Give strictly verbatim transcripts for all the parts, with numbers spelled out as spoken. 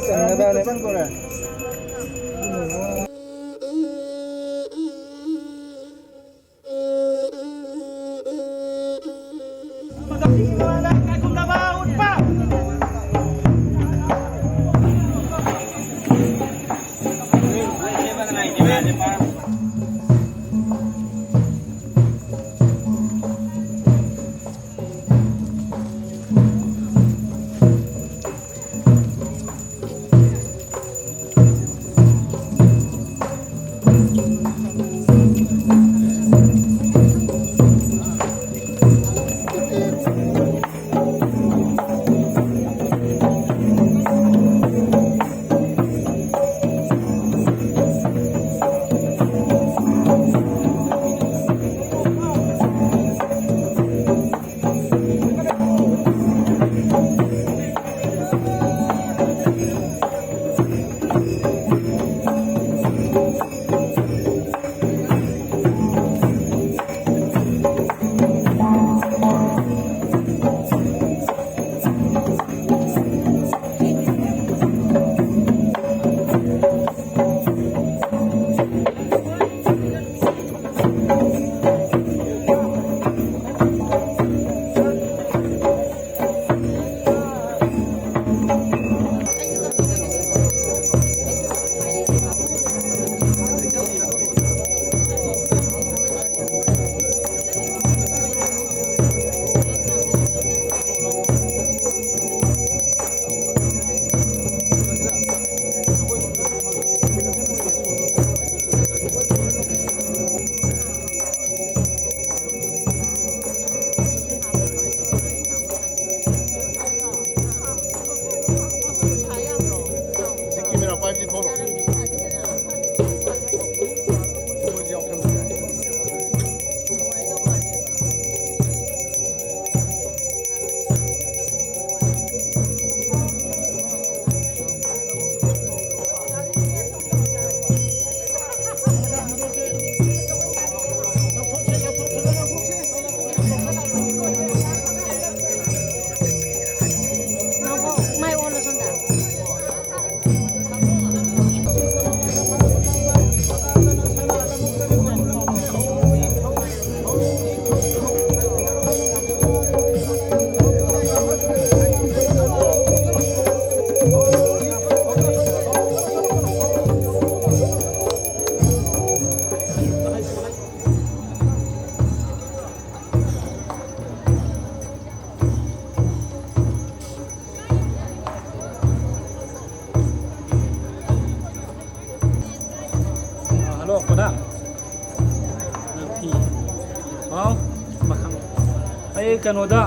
ꯆꯪꯒꯗꯕꯅꯦ꯫ ꯀꯩꯅꯣꯗ꯫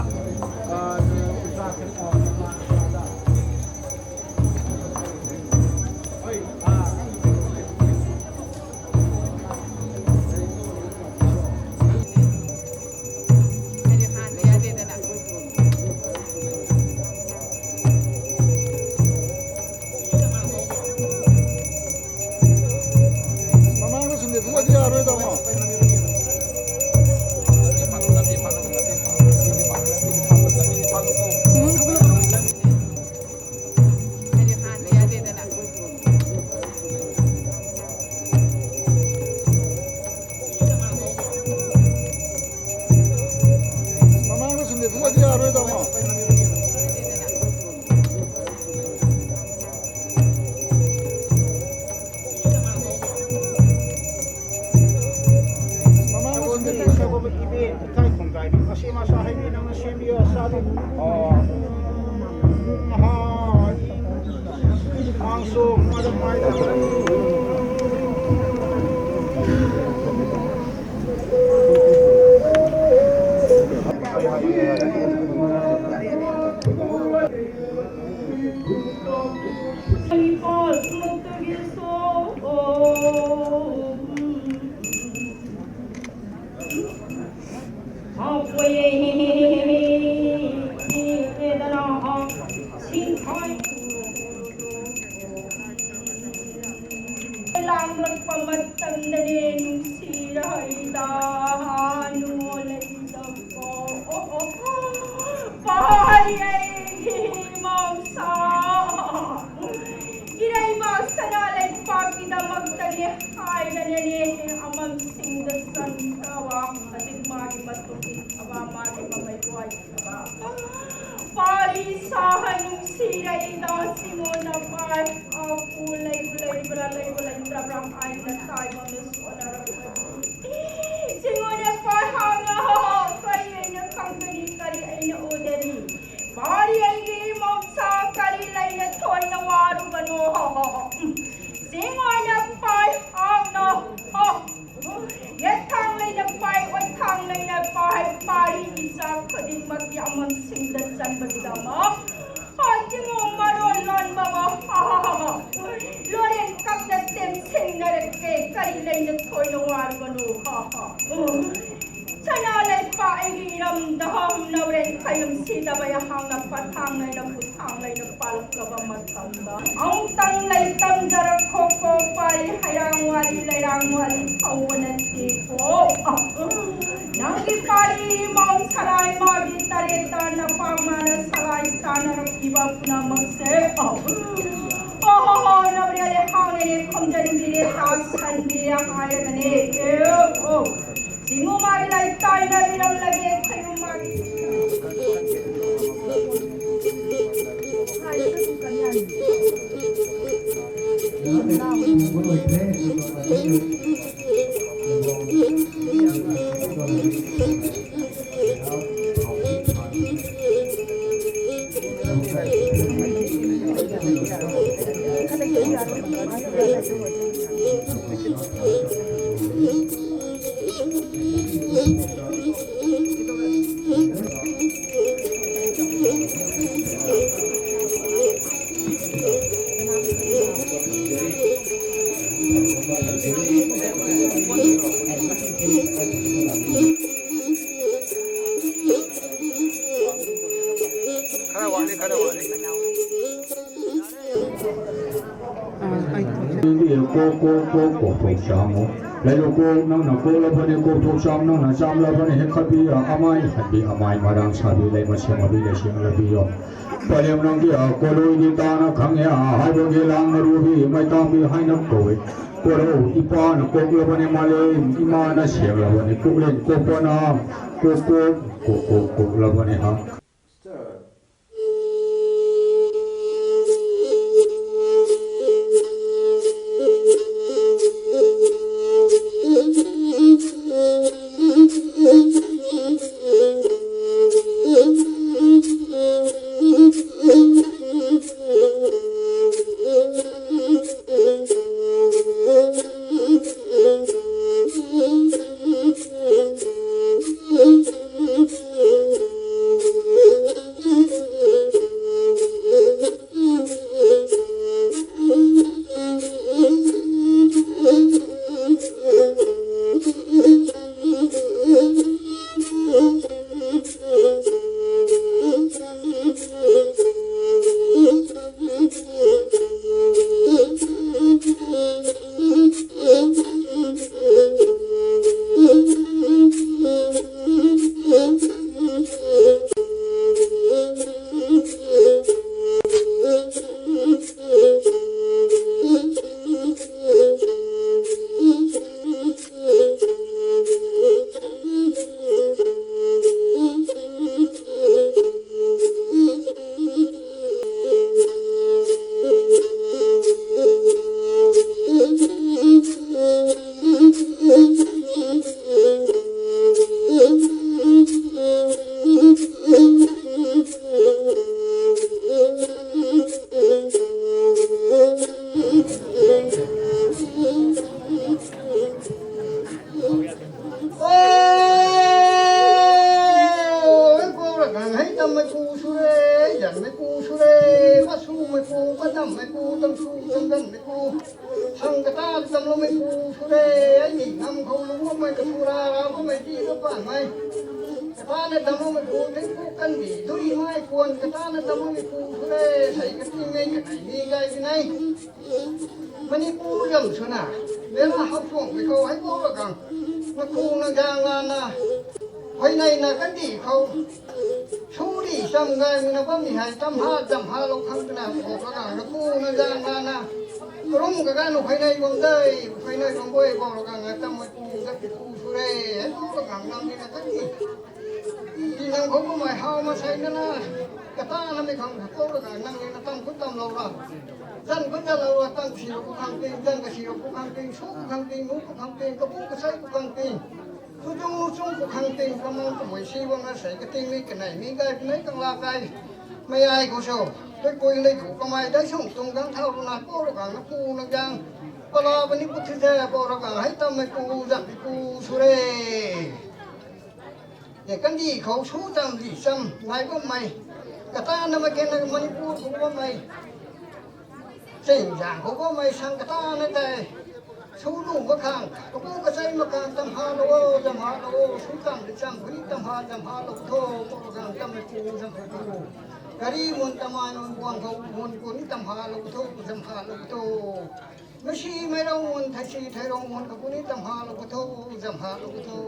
ꯃꯃꯥꯡꯗ ꯁꯨꯝ ꯂꯦꯞꯊꯣꯛꯑꯗꯤ ꯌꯥꯔꯣꯏ, ꯇꯥꯃꯣ꯫ ꯃꯃꯥꯡꯗ ꯁꯨꯝ ꯂꯦꯞꯊꯣꯛꯑꯗꯤ ꯌꯥꯔꯣꯏ, ꯇꯥꯃꯣ꯫ ꯃꯃꯥꯡꯗ ꯁꯨꯝ ꯂꯦꯞꯊꯣꯛꯑꯗꯤ ꯌꯥꯔꯣꯏ꯫ ꯏꯕꯦꯟ ꯏꯀꯥꯏ ꯈꯨꯝꯀꯥꯏꯕꯤ ꯃꯁꯤ ꯃꯁꯥ ꯍꯩꯕꯤ ꯅꯪꯅ ꯁꯦꯝꯕꯤꯌꯣ ꯆꯥꯕꯤ꯫ ꯑꯣ꯫ ꯑꯍꯥ꯫ ꯃꯥꯡꯁꯨ ꯃꯔꯝ ꯍꯥꯏꯗꯅ꯫ ꯂꯥꯡꯂꯛꯄ ꯃꯇꯝꯗꯅꯦ ꯅꯨꯡꯁꯤꯔ ꯍꯩꯗꯥ ꯅꯨꯡꯉꯣꯜꯂꯛꯏꯗꯀꯣ꯫ ꯑꯣ, ꯑꯣ, ꯄꯥꯔꯤ ꯑꯩꯒꯤ ꯃꯍꯧꯁꯥ꯫ ꯏꯔꯩꯃ ꯁꯅꯥ ꯂꯩꯄꯥꯛꯀꯤꯗꯃꯛꯇꯅꯦ ꯍꯥꯏꯗꯅꯅꯦ ꯑꯃꯝꯁꯤꯡꯗ ꯆꯟꯈ꯭ꯔꯕ ꯍꯧꯖꯤꯛ ꯃꯥꯒꯤ ꯃꯇꯨꯡ ꯏꯟꯈ꯭ꯔꯕ ꯃꯥꯒꯤ ꯃꯃꯩ ꯋꯥꯏꯈ꯭ꯔꯕ ꯄꯥꯔꯤ ꯁꯥꯍ ꯅꯨꯡꯁꯤꯔꯩꯗ ꯁꯤꯃꯣꯟꯅ ꯄꯥꯏ꯫ ꯑꯥꯎꯄꯨ ꯂꯩꯕꯨ ꯂꯩꯕ꯭ꯔꯥ ꯂꯩꯕꯨ ꯂꯩꯇ꯭ꯔꯕ꯭ꯔꯥ ꯍꯥꯏꯅ ꯇꯥꯏꯕꯪꯗ ꯁꯣꯟꯅꯔꯛꯄꯅꯤ꯫ ꯁꯤꯃꯣꯟꯅ ꯄꯥꯏ ꯍꯥꯡꯅ ꯀꯔꯤ ꯑꯩꯅ ꯈꯪꯒꯅꯤ, ꯀꯔꯤ ꯑꯩꯅ ꯎꯗꯅꯤ? ꯄꯥꯔꯤ ꯑꯩꯒꯤ ꯃꯍꯧꯁꯥ ꯀꯔꯤ ꯂꯩꯅ ꯊꯣꯏꯅ ꯋꯥꯔꯨꯕꯅꯣ? ꯁꯤꯃꯣꯟꯅ ꯄꯥꯏ ꯍꯥꯡꯅ ꯌꯦꯠꯊꯥꯡ ꯂꯩꯅ ꯄꯥꯏ, ꯑꯣꯏꯊꯥꯡ ꯂꯩꯅ ꯄꯥꯏ, ꯄꯥꯔꯤ ꯏꯆꯥ ꯈꯨꯗꯤꯡꯃꯛꯀꯤ ꯑꯃꯝꯁꯤꯡꯗ ꯆꯟꯕꯒꯤꯗꯃꯛ ꯍꯥꯏ ꯀꯤꯃꯣ ꯃꯔꯣꯜ ꯂꯣꯟꯕꯕꯨ ꯂꯣꯔꯦꯟ ꯀꯞꯅ ꯇꯦꯝꯁꯤꯟꯅꯔꯛꯀꯦ꯫ ꯀꯔꯤ ꯂꯩꯅ ꯊꯣꯏꯅ ꯋꯥꯔꯨꯒꯅꯨ꯫ ꯍꯥ ꯍꯥ꯫ ꯁꯅꯥ ꯂꯩꯄꯥꯛ ꯑꯩꯒꯤ ꯏꯔꯝꯗ ꯅꯧꯔꯦꯟ ꯈꯌꯨꯝ ꯁꯤꯗꯕ ꯑꯩꯍꯥꯛꯅ ꯄꯊꯥꯡ ꯂꯩꯅ ꯄꯨꯊꯥꯡ ꯂꯩꯅ ꯄꯥꯜꯂꯛꯂꯕ ꯃꯇꯝꯗ ꯑꯃꯨꯛꯇꯪ ꯂꯩ ꯇꯝꯖꯔꯛꯈꯣꯀꯣ꯫ ꯄꯥꯔꯤ ꯍꯩꯔꯥꯡ ꯋꯥꯔꯤ ꯂꯩꯔꯥꯡ ꯋꯥꯔꯤ ꯊꯧꯕ ꯅꯠꯇꯦꯀꯣ꯫ ꯅꯪꯒꯤ ꯄꯥꯔꯤ ꯏꯃꯥꯎ ꯁꯂꯥꯏ ꯃꯥꯒꯤ ꯇꯔꯦꯠꯇ ꯅꯄꯥꯛ ꯃꯥꯅ ꯁꯂꯥꯏ ꯇꯥꯅꯔꯛꯈꯤꯕ ꯄꯨꯝꯅꯃꯛꯁꯦ꯫ ꯑꯣ ꯍꯣ ꯍꯣ ꯅꯧꯔꯦ ꯍꯥꯎꯅꯦ ꯈꯣꯝꯖꯟꯕꯤꯔꯦ ꯇꯥꯁꯟꯕꯤꯔꯦ ꯍꯥꯏꯔꯒꯅꯦ꯫ ꯑꯦ ꯑꯣ꯫ ꯆꯤꯡꯉꯨ ꯃꯥꯒꯤ ꯂꯩꯇꯥꯏꯅ ꯏꯔꯝꯂꯒꯦ ꯈꯌꯨꯝ ꯃꯥꯒꯤ꯫ ꯈꯔ ꯋꯥꯠꯂꯤ, ꯈꯔ ꯋꯥꯠꯂꯤ꯫ ꯀꯣꯛ ꯀꯣꯛ ꯀꯣꯛ ꯀꯣꯛ ꯊꯣꯛ ꯆꯥꯝꯃꯣ꯫ ꯂꯩꯔꯨ ꯀꯣꯛ ꯅꯪꯅ ꯀꯣꯛꯂꯕꯅꯤ, ꯀꯣꯛ ꯊꯣꯛ ꯆꯥꯝ ꯅꯪꯅ ꯆꯥꯝꯂꯕꯅꯤ꯫ ꯍꯦꯛ ꯈꯠꯄꯤ ꯑꯃꯥꯏ ꯍꯟꯕꯤ ꯑꯃꯥꯏ ꯃꯔꯥꯡ ꯁꯥꯕꯤ ꯂꯩ ꯃꯁꯦꯝ ꯑꯣꯏꯕꯤ ꯂꯩꯁꯦꯡ ꯂꯕꯤꯌꯣ꯫ ꯄꯔꯦꯝ ꯅꯪꯒꯤ ꯀꯣꯂꯣꯏꯗꯤ ꯇꯥꯅ ꯈꯪꯉꯦ ꯍꯥꯏꯕꯒꯤ ꯂꯥꯡ ꯃꯔꯨꯕꯤ ꯃꯩꯇꯥꯡꯕꯤ ꯍꯥꯏꯅ ꯀꯧꯏ꯫ ꯀꯣꯔꯧ ꯏꯄꯥꯅ ꯀꯣꯛꯂꯕꯅꯤ ꯃꯥꯂꯦꯝ ꯏꯃꯥꯅ ꯁꯦꯝꯂꯕꯅꯤ ꯀꯣꯛꯂꯦꯟ ꯀꯣꯛꯄꯅ ꯀꯣꯛ ꯀꯣꯛ ꯀꯣꯛ ꯀꯣꯛ ꯀꯣꯛꯂꯕꯅꯤ ꯍꯥ꯫ ꯃꯩꯄꯨ ꯇꯝꯁꯨ ꯆꯪꯗꯟ ꯃꯩꯄꯨ ꯁꯪ ꯀꯇꯥ ꯇꯝꯂꯣ ꯃꯩꯄꯨ ꯁꯨꯔꯦ꯫ ꯑꯩ ꯉꯝ ꯈꯧ ꯂꯨꯕ ꯃꯩ ꯀꯁꯨꯔꯥ ꯔꯥꯕ ꯃꯩ ꯄꯤꯕ ꯄꯥꯟ ꯃꯩ ꯀꯇꯥꯅ ꯇꯝꯂꯣ ꯃꯩꯄꯨ ꯊꯦꯡꯄꯨ ꯀꯟꯕꯤ ꯗꯨꯔꯤ ꯃꯥꯏ ꯀꯣꯟ ꯀꯇꯥꯅ ꯇꯝꯂꯣ ꯃꯩꯄꯨ ꯁꯨꯔꯦ꯫ ꯁꯩ ꯀꯇꯤ ꯃꯩ ꯀꯅꯥꯏ ꯃꯤ ꯒꯥꯏꯕꯤꯅꯩ ꯃꯅꯤꯄꯨꯔ ꯌꯥꯝ ꯁꯨꯅ ꯕꯦꯔꯥ ꯍꯥꯞꯐꯣꯡ ꯃꯩꯈꯧ ꯍꯩꯕꯣꯛ ꯑꯀꯥꯡ ꯃꯈꯣꯡꯅ ꯒꯥꯡ ꯂꯥꯅ ꯍꯣꯏꯅꯩꯅ ꯀꯟꯗꯤ ꯈꯧ ꯁꯨꯔꯤ ꯆꯝꯒꯥꯏ ꯃꯤꯅꯕꯝꯅꯤ ꯍꯥꯏ ꯇꯝꯍꯥ ꯇꯝꯍꯥ ꯂꯧ ꯈꯪꯗꯅ ꯍꯣꯛꯂꯒ ꯅꯈꯣꯡꯅ ꯒꯥꯡ ꯂꯥꯅ ꯀꯔꯨꯝ ꯀꯒꯥꯅ ꯍꯣꯏꯅꯩ ꯕꯝꯗꯩ ꯍꯣꯏꯅꯩ ꯕꯝꯕꯣꯏ ꯍꯣꯛꯂꯒ ꯉꯥꯛꯇꯝ ꯃꯩꯄꯨ ꯒꯠꯄꯤ ꯄꯨ ꯁꯨꯔꯦ ꯍꯩꯕꯣꯛ ꯑꯀꯥꯡ ꯂꯝꯅꯤꯅ ꯀꯟꯗꯤ ꯏꯅꯪ ꯈꯧꯕ ꯃꯥꯏ ꯍꯥꯎ ꯃꯁꯥꯏꯅꯅ ꯀꯇꯥꯅ ꯃꯩꯈꯪ ꯀꯧꯔꯒ ꯅꯪꯅ ꯇꯝ ꯈꯨꯠ ꯇꯝ ꯂꯧꯔ ꯖꯟ ꯈꯨꯠ ꯖꯟ ꯂꯧꯔ ꯇꯝ ꯁꯤꯔꯛꯄ ꯈꯪꯗꯦ ꯖꯟꯒ ꯁꯤꯔꯛꯄ ꯈꯪꯗꯦ ꯁꯨꯕ ꯈꯪꯗꯦ ꯅꯨꯕ ꯈꯪꯗꯦ ꯀꯄꯨ ꯀꯁꯥꯏꯕ ꯈꯪꯗꯦ ꯈꯨꯗꯨꯝ ꯆꯨꯝꯕ ꯈꯪꯗꯦ ꯀꯃꯥꯡ ꯀꯃꯣꯏ ꯁꯤꯕ ꯉꯁꯥꯏ ꯀꯇꯤꯡ ꯃꯤ ꯀꯅꯥꯏ ꯃꯤ ꯒꯥꯏ ꯄꯅꯩ ꯀꯪꯂꯥ ꯀꯥꯏ ꯃꯌꯥꯏ ꯈꯨꯁꯨ ꯀꯣꯏ ꯀꯣꯏ ꯂꯩꯗꯨ ꯀꯃꯥꯏꯗ ꯁꯨꯝ ꯇꯨꯡꯒꯪ ꯊꯥꯎꯔꯨꯅ ꯀꯧꯔꯒ ꯅꯀꯨꯅ ꯒ꯭ꯌꯥꯡ ꯄꯂꯥꯕꯅꯤ ꯄꯨꯊꯤꯗ ꯀꯧꯔꯒ ꯍꯩ ꯇꯝꯃꯩ ꯀꯨ ꯖꯟ ꯀꯨ ꯁꯨꯔꯦ꯫ ꯌꯦꯀꯟꯗꯤ ꯈꯧ ꯁꯨ ꯇꯝ ꯂꯤ ꯆꯝ ꯉꯥꯏꯕꯝ ꯃꯩ ꯀꯇꯥꯅ ꯃꯀꯦꯟꯅ ꯃꯅꯤꯄꯨꯔ ꯈꯨꯕꯝ ꯃꯩ ꯆꯤꯡꯖꯥꯡ ꯈꯨꯕꯝ ꯃꯩ ꯁꯪ ꯀꯇꯥꯅ ꯇꯥꯏ ꯁꯨ ꯂꯨꯕ ꯈꯥꯡ ꯀꯄꯨ ꯀꯆꯩ ꯃꯀꯥꯟ ꯇꯝ ꯍꯥꯂꯣ ꯖꯝ ꯍꯥꯂꯣ ꯁꯨ ꯇꯝ ꯂꯤ ꯆꯝ ꯈꯨꯅꯤ ꯇꯝ ꯍꯥ ꯖꯝ ꯍꯥꯂꯣ ꯊꯣ ꯀꯣ ꯒꯥꯡ ꯇꯝ ꯂꯤ ꯆꯤꯡ ꯖꯝ ꯈꯨ ꯒꯥꯔꯤ ꯃꯨꯟ ꯇꯃꯥꯏ ꯃꯨꯟ ꯕꯣꯟ ꯈꯧ ꯃꯨꯟ ꯀꯨꯅꯤ ꯇꯝ ꯍꯥꯂꯣ ꯊꯣ ꯖꯝ ꯍꯥꯂꯣ ꯊꯣ ꯃꯁꯤ ꯃꯩꯔꯧ ꯃꯨꯟ ꯊꯩꯁꯤ ꯊꯩꯔꯧ ꯃꯨꯟ ꯀꯄꯨꯅꯤ ꯇꯝꯍꯥ ꯂꯧꯀꯊꯧ ꯖꯝꯍꯥ ꯂꯧꯀꯊꯧ꯫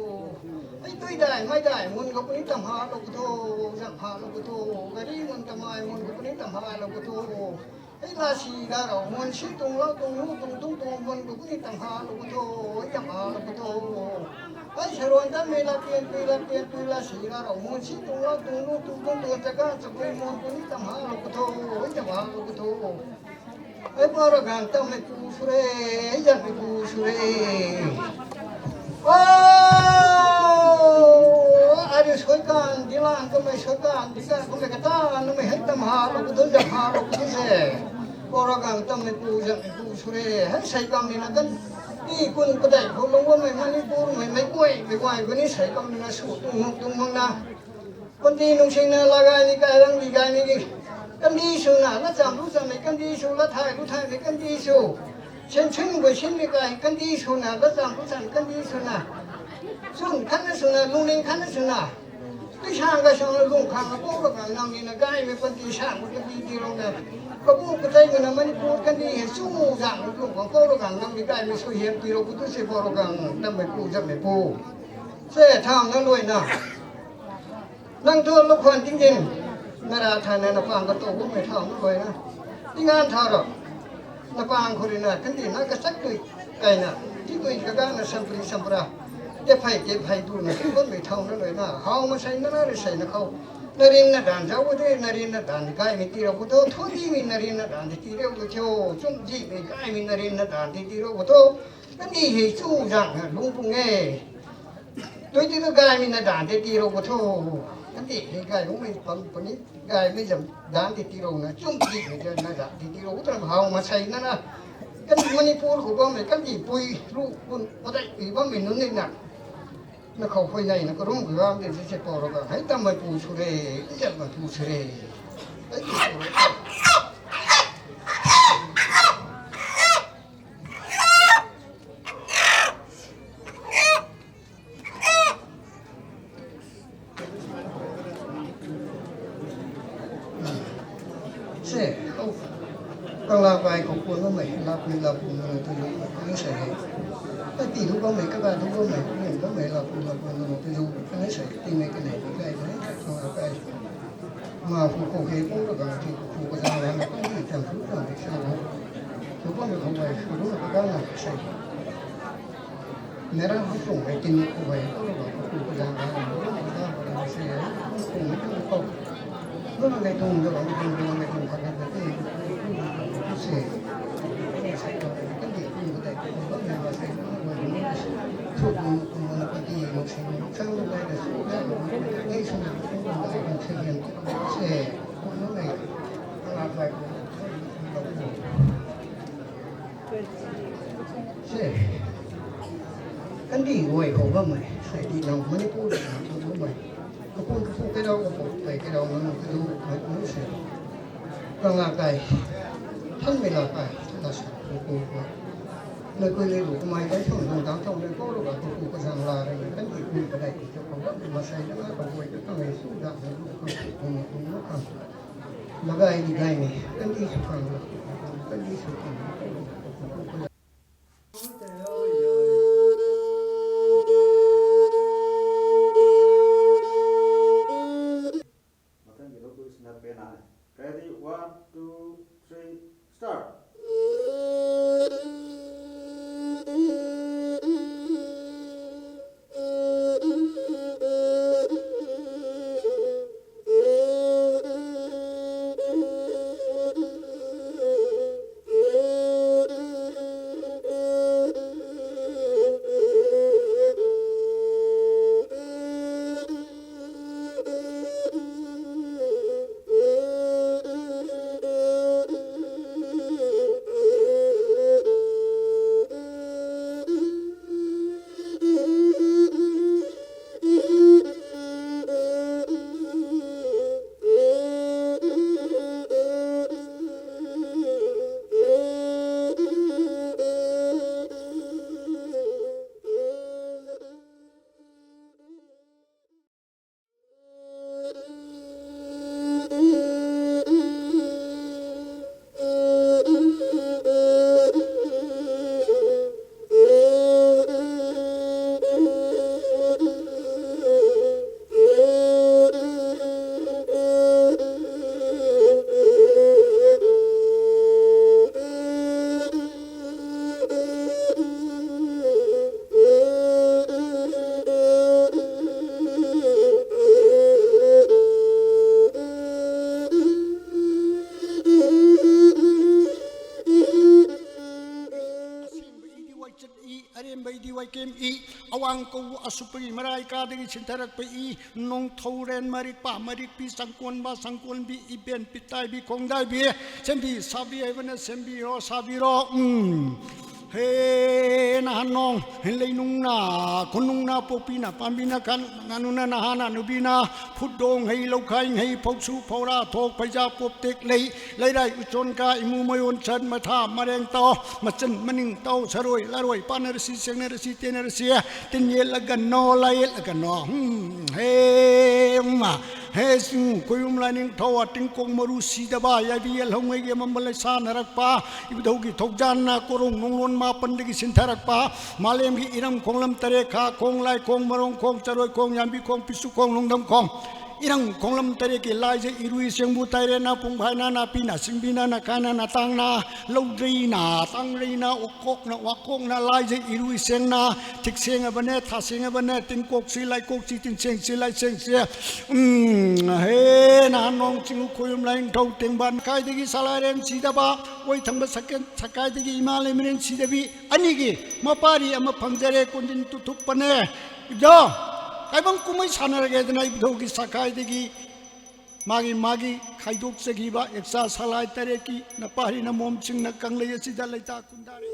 ꯑꯩ ꯇꯨꯏꯗꯥꯏ ꯃꯩꯗꯥꯏ ꯃꯨꯟ ꯀꯄꯨꯅꯤ ꯇꯝꯍꯥ ꯂꯧꯀꯊꯧ ꯖꯝꯍꯥ ꯂꯧꯀꯊꯧ꯫ ꯒꯥꯔꯤ ꯃꯨꯟ ꯇꯃꯥꯏ ꯃꯨꯟ ꯀꯄꯨꯅꯤ ꯇꯝꯍꯥ ꯂꯧꯀꯊꯧ꯫ ꯑꯩ ꯂꯥꯁꯤ ꯒꯥꯔꯧ ꯃꯨꯟ ꯁꯤ ꯇꯨꯡ ꯂꯧ ꯇꯨꯡ ꯂꯨ ꯇꯨꯡ ꯇꯨꯡ ꯇꯨꯡ ꯃꯨꯟ ꯀꯄꯨꯅꯤ ꯇꯝꯍꯥ ꯂꯧꯀꯊꯧ ꯖꯝꯍꯥ ꯂꯧꯀꯊꯧ꯫ ꯑꯩ ꯁꯔꯣꯟ ꯇꯝꯃꯤ ꯂꯥꯇꯦꯟ ꯇꯨꯏ ꯂꯥꯇꯦꯟ ꯇꯨꯏ ꯂꯥꯁꯤ ꯒꯥꯔꯧ ꯃꯨꯟ ꯁꯤ ꯇꯨꯡ ꯂꯧ ꯇꯨꯡ ꯂꯨ ꯇꯨꯡ ꯇꯨꯡ ꯇꯨꯡ ꯆꯀꯥ ꯆꯀꯨꯏ ꯃꯨꯟ ꯀꯄꯨꯅꯤ ꯇꯝꯍꯥ ꯂꯧꯀꯊꯧ ꯖꯝꯍꯥ ꯂꯧꯀꯊꯧ꯫ ꯑꯩ ꯄꯥꯎꯔꯒꯥꯡ ꯇꯝꯃꯦ ꯄꯨ ꯁꯨꯔꯦ, ꯑꯩ ꯌꯥꯝꯃꯤ ꯄꯨ ꯁꯨꯔꯦ꯫ ꯑꯣ, ꯑꯔꯤ ꯁꯣꯏꯀꯥꯟ, ꯗꯤꯂꯥꯟ ꯀꯃꯩ ꯁꯣꯏꯀꯥꯟ, ꯗꯤꯀꯥꯟ ꯀꯃꯩ ꯀꯇꯥ, ꯅꯃꯩ ꯍꯦꯛ ꯇꯝ ꯍꯥꯂꯣ ꯀꯨꯗꯣ, ꯌꯥꯝ ꯍꯥꯂꯣ ꯀꯨꯗꯣꯁꯦ꯫ ꯄꯥꯎꯔꯒꯥꯡ ꯇꯝꯃꯦ ꯄꯨ, ꯌꯥꯝꯃꯤ ꯄꯨ ꯁꯨꯔꯦ꯫ ꯍꯦꯛ ꯁꯩꯀꯥꯝꯅꯤꯅ ꯀꯟ, ꯏ ꯀꯨꯟ ꯀꯗꯥꯏ ꯐꯥꯎ ꯂꯧꯕ ꯃꯩ ꯃꯅꯤꯄꯨꯔ ꯃꯩ ꯃꯩ ꯀꯣꯏ, ꯃꯩ ꯀꯣꯏ ꯀꯨꯅꯤ ꯁꯩꯀꯥꯝꯅꯤꯅ ꯁꯨ ꯇꯨꯡ ꯇꯨꯡ ꯃꯪꯅ꯫ ꯀꯨꯟꯇꯤ ꯅꯨꯡꯁꯤꯡꯅ ꯂꯒꯥꯏꯅꯤ ꯀꯥꯏꯔꯪ ꯂꯤꯒꯥꯏꯅꯤꯒꯤ ꯀꯟꯗꯤꯁꯨꯅ ꯂꯆꯥꯝ ꯂꯨꯆꯥꯝꯅ ꯀꯟꯗꯤꯁꯨ ꯂꯊꯥꯏ ꯂꯨꯊꯥꯏꯅ ꯀꯟꯗꯤꯁꯨ ꯁꯦꯟꯁꯤꯟꯕ ꯁꯤꯟꯃꯤꯀꯥꯏ ꯀꯟꯗꯤꯁꯨꯅ ꯂꯆꯥꯝ ꯂꯨꯆꯥꯝ ꯀꯟꯗꯤꯁꯨꯅ ꯆꯨꯝ ꯈꯟꯅ ꯁꯨꯅ ꯂꯨꯡꯅꯤꯡ ꯈꯟꯅ ꯁꯨꯅ ꯄꯩꯁꯥꯒ ꯁꯨꯅ ꯂꯨꯡ ꯈꯥꯡꯅ ꯄꯣꯛꯂꯒ ꯅꯪꯅꯤꯅ ꯒꯥꯏꯃꯤ ꯄꯟꯗꯤ ꯁꯥꯡꯕ ꯀꯟꯗꯤ ꯇꯤꯔꯣꯡꯅ ꯀꯕꯨ ꯀꯇꯩꯃꯅ ꯃꯅꯤꯄꯨꯔ ꯀꯟꯗꯤ ꯍꯦ ꯆꯨ ꯆꯥꯡꯅ ꯂꯨꯡ ꯄꯣꯛꯂꯒ ꯅꯪꯅꯤ ꯒꯥꯏꯃꯤ ꯁꯨ ꯍꯦꯟ ꯄꯤꯔꯣ ꯀꯨꯇꯨ ꯁꯦ ꯄꯣꯔꯣꯒ ꯅꯝꯃꯦ ꯄꯨ ꯖꯝꯃꯦ ꯄꯨ ꯁꯦ ꯊꯥꯡꯅ ꯂꯣꯏꯅ ꯅꯪ ꯊꯣꯛ ꯂꯧꯈꯣꯟ ꯇꯤꯡꯖꯤꯟ ꯅꯔꯥ ꯊꯥꯅꯅ ꯄꯥꯡꯒ ꯇꯧꯕ ꯃꯩꯊꯥꯎꯅ ꯂꯣꯏꯅ ꯇꯤꯡꯉꯥꯟ ꯊꯥꯔꯣ꯫ ꯅꯄꯥꯡ ꯈꯨꯔꯤꯅ ꯈꯟꯗꯤ ꯅꯪꯒ ꯆꯠꯇꯣꯏ ꯀꯥꯏꯅ ꯇꯤꯡꯗꯣꯏ ꯀꯒꯥꯅ ꯁꯝꯄ꯭ꯔꯤ ꯁꯝꯄ꯭ꯔꯥ ꯇꯦꯐꯥꯏ ꯇꯦꯐꯥꯏ ꯇꯨꯅ ꯇꯤꯡꯕ ꯃꯩꯊꯥꯎꯅ ꯂꯣꯏꯅ ꯍꯥꯎ ꯃꯁꯩ ꯅꯔꯥ ꯔꯤꯁꯩꯅ ꯈꯧ ꯅꯔꯤꯟꯅ ꯗꯥꯟ ꯖꯧꯕꯗꯤ ꯅꯔꯤꯟꯅ ꯗꯥꯟꯗꯤ ꯀꯥꯏꯃꯤ ꯇꯤꯔꯧꯕꯗꯣ ꯊꯣꯗꯤꯃꯤ ꯅꯔꯤꯟꯅ ꯗꯥꯟꯗꯤ ꯇꯤꯔꯧꯕ ꯊꯤꯌꯣ ꯆꯨꯝꯖꯤꯃꯤ ꯀꯥꯏꯃꯤ ꯅꯔꯤꯟꯅ ꯗꯥꯟꯗꯤ ꯇꯤꯔꯧꯕꯗꯣ ꯅꯪꯒꯤ ꯍꯤ ꯆꯨ ꯖꯥꯡꯅ ꯂꯨꯡ ꯄꯨꯡꯉꯦ꯫ ꯇꯣꯏꯇꯤꯗꯣ ꯒꯥꯏꯃꯤꯅ ꯗꯥꯟꯗꯦ ꯇꯤꯔꯧꯕ ꯊꯣ꯫ ꯅꯪꯗꯤ ꯍꯦ ꯒꯥꯏ ꯂꯨꯡꯃꯩ ꯄꯪ ꯄꯅꯤ ꯒꯥꯏꯃꯩ ꯖꯝ ꯗꯥꯟꯗꯦ ꯇꯤꯔꯧꯅ ꯆꯨꯝ ꯇꯤꯃꯩ ꯖꯅ ꯗꯥꯟꯗꯦ ꯇꯤꯔꯧ ꯎꯇ꯭ꯔꯝ ꯍꯥꯎ ꯃꯁꯩꯅꯅ ꯀꯟ ꯃꯅꯤꯄꯨꯔ ꯈꯨꯕꯝꯃꯩ ꯀꯟꯗꯤ ꯄꯨꯏ ꯂꯨ ꯀꯨꯟ ꯄꯗꯩ ꯄꯤꯕꯝꯃꯩ ꯅꯨꯡꯅꯤꯅ ꯅꯈꯧ ꯍꯣꯏꯅꯩꯅ ꯀꯔꯨꯝ ꯀꯔꯥꯝꯗꯦ ꯁꯤꯁꯦ ꯄꯧꯔꯒ ꯍꯩ ꯇꯝꯃꯩ ꯄꯨ ꯁꯨꯔꯦ ꯏꯖꯠ ꯃꯩ ꯄꯨ ꯁꯨꯔꯦ꯫ ꯁꯦ ꯀꯪꯂꯥ ꯄꯥꯏ ꯈꯣꯡꯄꯣꯟ ꯑꯃ ꯂꯥꯛꯄꯤ ꯂꯥꯛꯄꯤ ꯃꯅꯨꯡꯗ ꯂꯨꯄꯥ ꯀꯨꯟ ꯁꯥꯏ꯫ ꯑꯇꯤ ꯂꯨꯄꯥ ꯃꯩ ꯀꯀꯥ ꯂꯨꯄꯥ ꯃꯩ ꯀꯨꯟ ꯂꯨꯄꯥ ꯃꯩ ꯂꯥꯛꯄꯤ ꯂꯥꯛꯄꯤ ꯃꯅꯨꯡꯗ ꯂꯨꯄꯥ ꯀꯨꯟ ꯁꯥꯏ꯫ ꯇꯤꯡ ꯃꯩ ꯀꯅꯥꯏ ꯀꯥꯏ ꯀꯅꯥꯏ ꯀꯪꯂꯥ ꯄꯥꯏ꯫ ꯃꯥ ꯈꯨ ꯈꯣ ꯈꯦ ꯄꯣꯡ ꯂꯒ ꯇꯤ ꯈꯨ ꯈꯨ ꯀꯖꯥ ꯂꯥ ꯅ ꯄꯥꯏ ꯇꯝ ꯈꯨ ꯇꯝ ꯁꯥ ꯂꯨꯄꯥ ꯃꯩ ꯈꯣꯡ ꯄꯥꯏ ꯈꯨ ꯂꯨꯄꯥ ꯀꯀꯥ ꯅ ꯁꯥꯏ꯫ ꯅꯔꯥ ꯍꯨꯝꯐꯨ ꯍꯥꯏ ꯇꯤꯟ ꯍꯨꯝꯐꯨ ꯍꯥꯏ ꯇꯧꯔꯒ ꯍꯨꯝꯐꯨ ꯀꯨꯟꯊ꯭ꯔꯥ ꯉꯥ ꯍꯨꯝꯐꯨ ꯀꯨꯟꯊ꯭ꯔꯥ ꯍꯨꯝꯐꯨ ꯁꯦ ꯍꯨꯝꯐꯨ ꯃꯊꯪ ꯀꯧ꯫ ꯂꯣꯟꯅ ꯂꯩ ꯇꯨꯡꯗ ꯍꯨꯝꯐꯨ ꯂꯣꯟꯅ ꯂꯩ ꯇꯨꯡ ꯈꯔ ꯈꯔ ꯇꯦ ꯁꯦ꯫ ꯀꯟꯗꯤ ꯀꯨꯝꯕꯗ ꯀꯨꯝꯕ ꯃꯌꯥꯝ ꯑꯁꯦ ꯁꯣꯛꯄ ꯀꯨꯝꯕꯅ ꯄꯥꯇꯤ ꯅꯨꯡꯁꯤ ꯁꯪ ꯂꯩꯗ ꯁꯣꯛ ꯌꯥꯝ ꯂꯩ ꯁꯨꯅ ꯀꯨꯝꯕ ꯂꯩ ꯁꯦ꯫ ꯀꯨꯝꯕ ꯂꯩ꯫ ꯑꯔꯥꯞꯄ ꯁꯦ, ꯀꯟꯗꯤ ꯉꯣꯏ ꯍꯧꯕ ꯃꯩ, ꯍꯥꯏꯗꯤ ꯅꯪ ꯃꯅꯤꯄꯨꯔꯗ ꯍꯧꯕ ꯃꯩ, ꯀꯄꯨ ꯀꯄꯨ ꯀꯩꯗꯧ ꯀꯄꯨ ꯀꯩ ꯀꯩꯗꯧ ꯅꯪ ꯑꯗꯨ ꯃꯩ ꯁꯦ꯫ ꯀꯪꯂꯥ ꯀꯥꯏ, ꯊꯟꯃꯩ ꯂꯥ ꯀꯥꯏ, ꯂꯥꯁꯥ ꯀꯣ ꯀꯣ ꯀꯣ꯫ ꯅꯈꯣꯏ ꯂꯩꯕꯨ ꯀꯃꯥꯏ ꯀꯥꯏ ꯊꯣꯡ ꯅꯨꯡꯗꯥꯡ ꯊꯣꯡ ꯂꯩ ꯀꯧꯔꯒ ꯀꯣ ꯀꯣ ꯀꯖꯥꯡ ꯂꯥꯔꯒ ꯀꯟꯗꯤ ꯀꯨꯏ ꯀꯗꯥꯏ ꯀꯨꯏ ꯆꯠꯄ ꯉꯝꯗꯦ ꯃꯁꯥꯏꯗ ꯉꯥꯛꯇ ꯑꯣꯏꯗ ꯈꯪꯉꯦ ꯁꯨꯡꯗꯥ ꯍꯥꯏꯕ ꯈꯪ ꯀꯣ ꯀꯣ ꯀꯣ ꯈꯪ꯫ ꯂꯒꯥꯏꯗꯤ ꯒꯥꯏꯅꯤ ꯀꯟꯗꯤꯁꯨ ꯈꯪ ꯀꯟꯗꯤꯁꯨ ꯈꯪ꯫ ꯃꯊꯪꯒꯤ ꯂꯧꯗꯣꯏꯁꯤꯅ ꯄꯦꯅꯥꯅꯤ꯫ Ready, one, two, three, start. ꯑꯁꯦꯡꯕ ꯏꯗꯤ ꯋꯥꯏꯆꯠ ꯏ, ꯑꯔꯦꯝꯕ ꯏꯗꯤ ꯋꯥꯏꯀꯦꯝ ꯏ, ꯑꯋꯥꯡ ꯀꯧꯕ ꯑꯁꯨꯞꯄꯒꯤ ꯃꯔꯥꯏ ꯀꯥꯗꯒꯤ ꯁꯤꯟꯊꯔꯛꯄ ꯏ, ꯅꯣꯡꯊꯧꯔꯦꯟ ꯃꯔꯤꯛꯄ ꯃꯔꯤꯛꯄꯤ, ꯆꯪꯀꯣꯟꯕ ꯆꯪꯀꯣꯟꯕꯤ, ꯏꯕꯦꯟ ꯄꯤꯇꯥꯏꯕꯤ ꯈꯣꯡꯗꯥꯏꯕꯤ, ꯁꯦꯝꯕꯤ ꯁꯥꯕꯤ ꯍꯥꯏꯕꯅ ꯁꯦꯝꯕꯤꯔꯣ ꯁꯥꯕꯤꯔꯣ꯫ ꯎꯝ꯫ ꯍꯦ ꯅꯍꯥꯟ ꯅꯣꯡ ꯂꯩꯅꯨꯡꯅ ꯈꯨꯅꯨꯡꯅ ꯄꯣꯛꯄꯤꯅ ꯄꯥꯝꯕꯤꯅ ꯀꯥꯟ ꯉꯥꯅꯨꯅ ꯅꯍꯥꯅ ꯅꯨꯕꯤꯅ ꯐꯨꯠꯗꯣꯡ ꯍꯩ ꯂꯧꯈꯥꯏ ꯍꯩ ꯐꯧꯁꯨ ꯐꯧꯔꯥ ꯊꯣꯛ ꯐꯩꯖꯥ ꯄꯣꯞ ꯇꯦꯛ ꯂꯩ ꯂꯩꯔꯥꯏ ꯎꯆꯣꯟ ꯀꯥ ꯏꯃꯨ ꯃꯌꯣꯟ ꯁꯟ ꯃꯊꯥ ꯃꯔꯦꯡ ꯇꯥꯎ ꯃꯆꯟ ꯃꯅꯤꯡ ꯇꯥꯎ ꯁꯔꯣꯏ ꯂꯔꯣꯏ ꯄꯥꯟꯅꯔꯁꯤ ꯁꯦꯡꯅꯔꯁꯤ ꯇꯦꯟꯅꯔꯁꯤ ꯇꯤꯟ ꯌꯦꯠꯂꯒꯅꯣ ꯂꯥꯏ ꯌꯦꯠꯂꯒꯅꯣ ꯍꯦ ꯍꯦ ꯆꯤꯡ ꯀꯣꯌꯨꯝ ꯂꯥꯏꯅꯤꯡꯊꯧ ꯑꯇꯤꯡꯀꯣꯡ ꯃꯔꯨ ꯁꯤꯗꯕ ꯌꯥꯏꯕꯤ ꯌꯦꯜꯍꯧꯉꯩꯒꯤ ꯑꯃꯝꯕ ꯂꯩꯁꯥꯅꯔꯛꯄ ꯏꯕꯨꯙꯧꯒꯤ ꯊꯧꯖꯥꯟꯅ ꯀꯣꯔꯣꯡ ꯅꯣꯡꯂꯣꯟ ꯃꯥꯄꯟꯗꯒꯤ ꯁꯤꯟꯊꯔꯛꯄ ꯃꯥꯂꯦꯝꯒꯤ ꯏꯔꯝ ꯈꯣꯡꯂꯝ ꯇꯔꯦꯠ ꯈꯥ ꯈꯣꯡ ꯂꯥꯏ ꯈꯣꯡ ꯃꯔꯣꯡ ꯈꯣꯡ ꯆꯔꯣꯏ ꯈꯣꯡ ꯌꯥꯝꯕꯤ ꯈꯣꯡ ꯄꯤꯁꯨ ꯈꯣꯡ ꯅꯨꯡꯗꯝ ꯈꯣꯡ ꯏꯔꯪ ꯈꯣꯡꯂꯝ ꯇꯔꯦꯠꯀꯤ ꯂꯥꯏꯖ ꯏꯔꯨꯏ ꯁꯦꯡꯕꯨ ꯇꯥꯏꯔꯦꯅ ꯄꯨꯡꯚꯥꯏꯅ ꯅꯥꯄꯤꯅ ꯁꯤꯡꯕꯤꯅ ꯅꯈꯥꯏꯅ ꯅꯇꯥꯡꯅ ꯂꯧꯗ꯭ꯔꯤꯅ ꯇꯥꯡꯔꯤꯅ ꯎꯀꯣꯛꯅ ꯋꯥꯀꯣꯛꯅ ꯂꯥꯏꯖ ꯏꯔꯨꯏ ꯁꯦꯡꯅ ꯊꯤꯛ ꯁꯦꯡꯉꯕꯅꯦ ꯊꯥ ꯁꯦꯡꯉꯕꯅꯦ ꯇꯤꯟꯀꯣꯛꯁꯤ ꯂꯥꯏꯀꯣꯛꯁꯤ ꯇꯤꯟꯁꯦꯡꯁꯤ ꯂꯥꯏꯁꯦꯡꯁꯤ ꯎꯝ, ꯍꯦ ꯅꯍꯥꯟ ꯅꯣꯡ ꯆꯤꯡ ꯎꯈꯣꯏ ꯌꯨꯝ ꯂꯥꯏꯅꯤꯡꯊꯧ ꯇꯦꯡꯕꯥꯟ ꯀꯥꯏꯗꯒꯤ ꯁꯂꯥꯏꯔꯦꯟ ꯁꯤꯗꯕ ꯑꯣꯏ ꯊꯪꯕ ꯁꯀꯦꯟ ꯁꯀꯥꯏꯗꯒꯤ ꯏꯃꯥ ꯂꯩꯃꯔꯦꯟ ꯁꯤꯗꯕꯤ ꯑꯅꯤꯒꯤ ꯃꯄꯥꯔꯤ ꯑꯃ ꯐꯪꯖꯔꯦ ꯀꯣꯟꯖꯤꯟ ꯇꯨꯊꯨꯞꯄꯅꯦ ꯏꯕꯨꯙꯧ ꯇꯥꯏꯕꯪ ꯀꯨꯝꯍꯩ ꯁꯥꯟꯅꯔꯒꯦꯗꯅ ꯏꯕꯨꯙꯧꯒꯤ ꯁꯀꯥꯏꯗꯒꯤ ꯃꯥꯒꯤ ꯃꯥꯒꯤ ꯈꯥꯏꯗꯣꯛꯆꯈꯤꯕ ꯑꯦꯛꯁꯥ ꯁꯂꯥꯏ ꯇꯔꯦꯠꯀꯤ ꯅꯄꯥꯔꯤ ꯅꯃꯣꯝꯁꯤꯡꯅ ꯀꯪꯂꯩ ꯑꯁꯤꯗ ꯂꯩꯇꯥ ꯈꯨꯟꯗꯥꯔꯦ꯫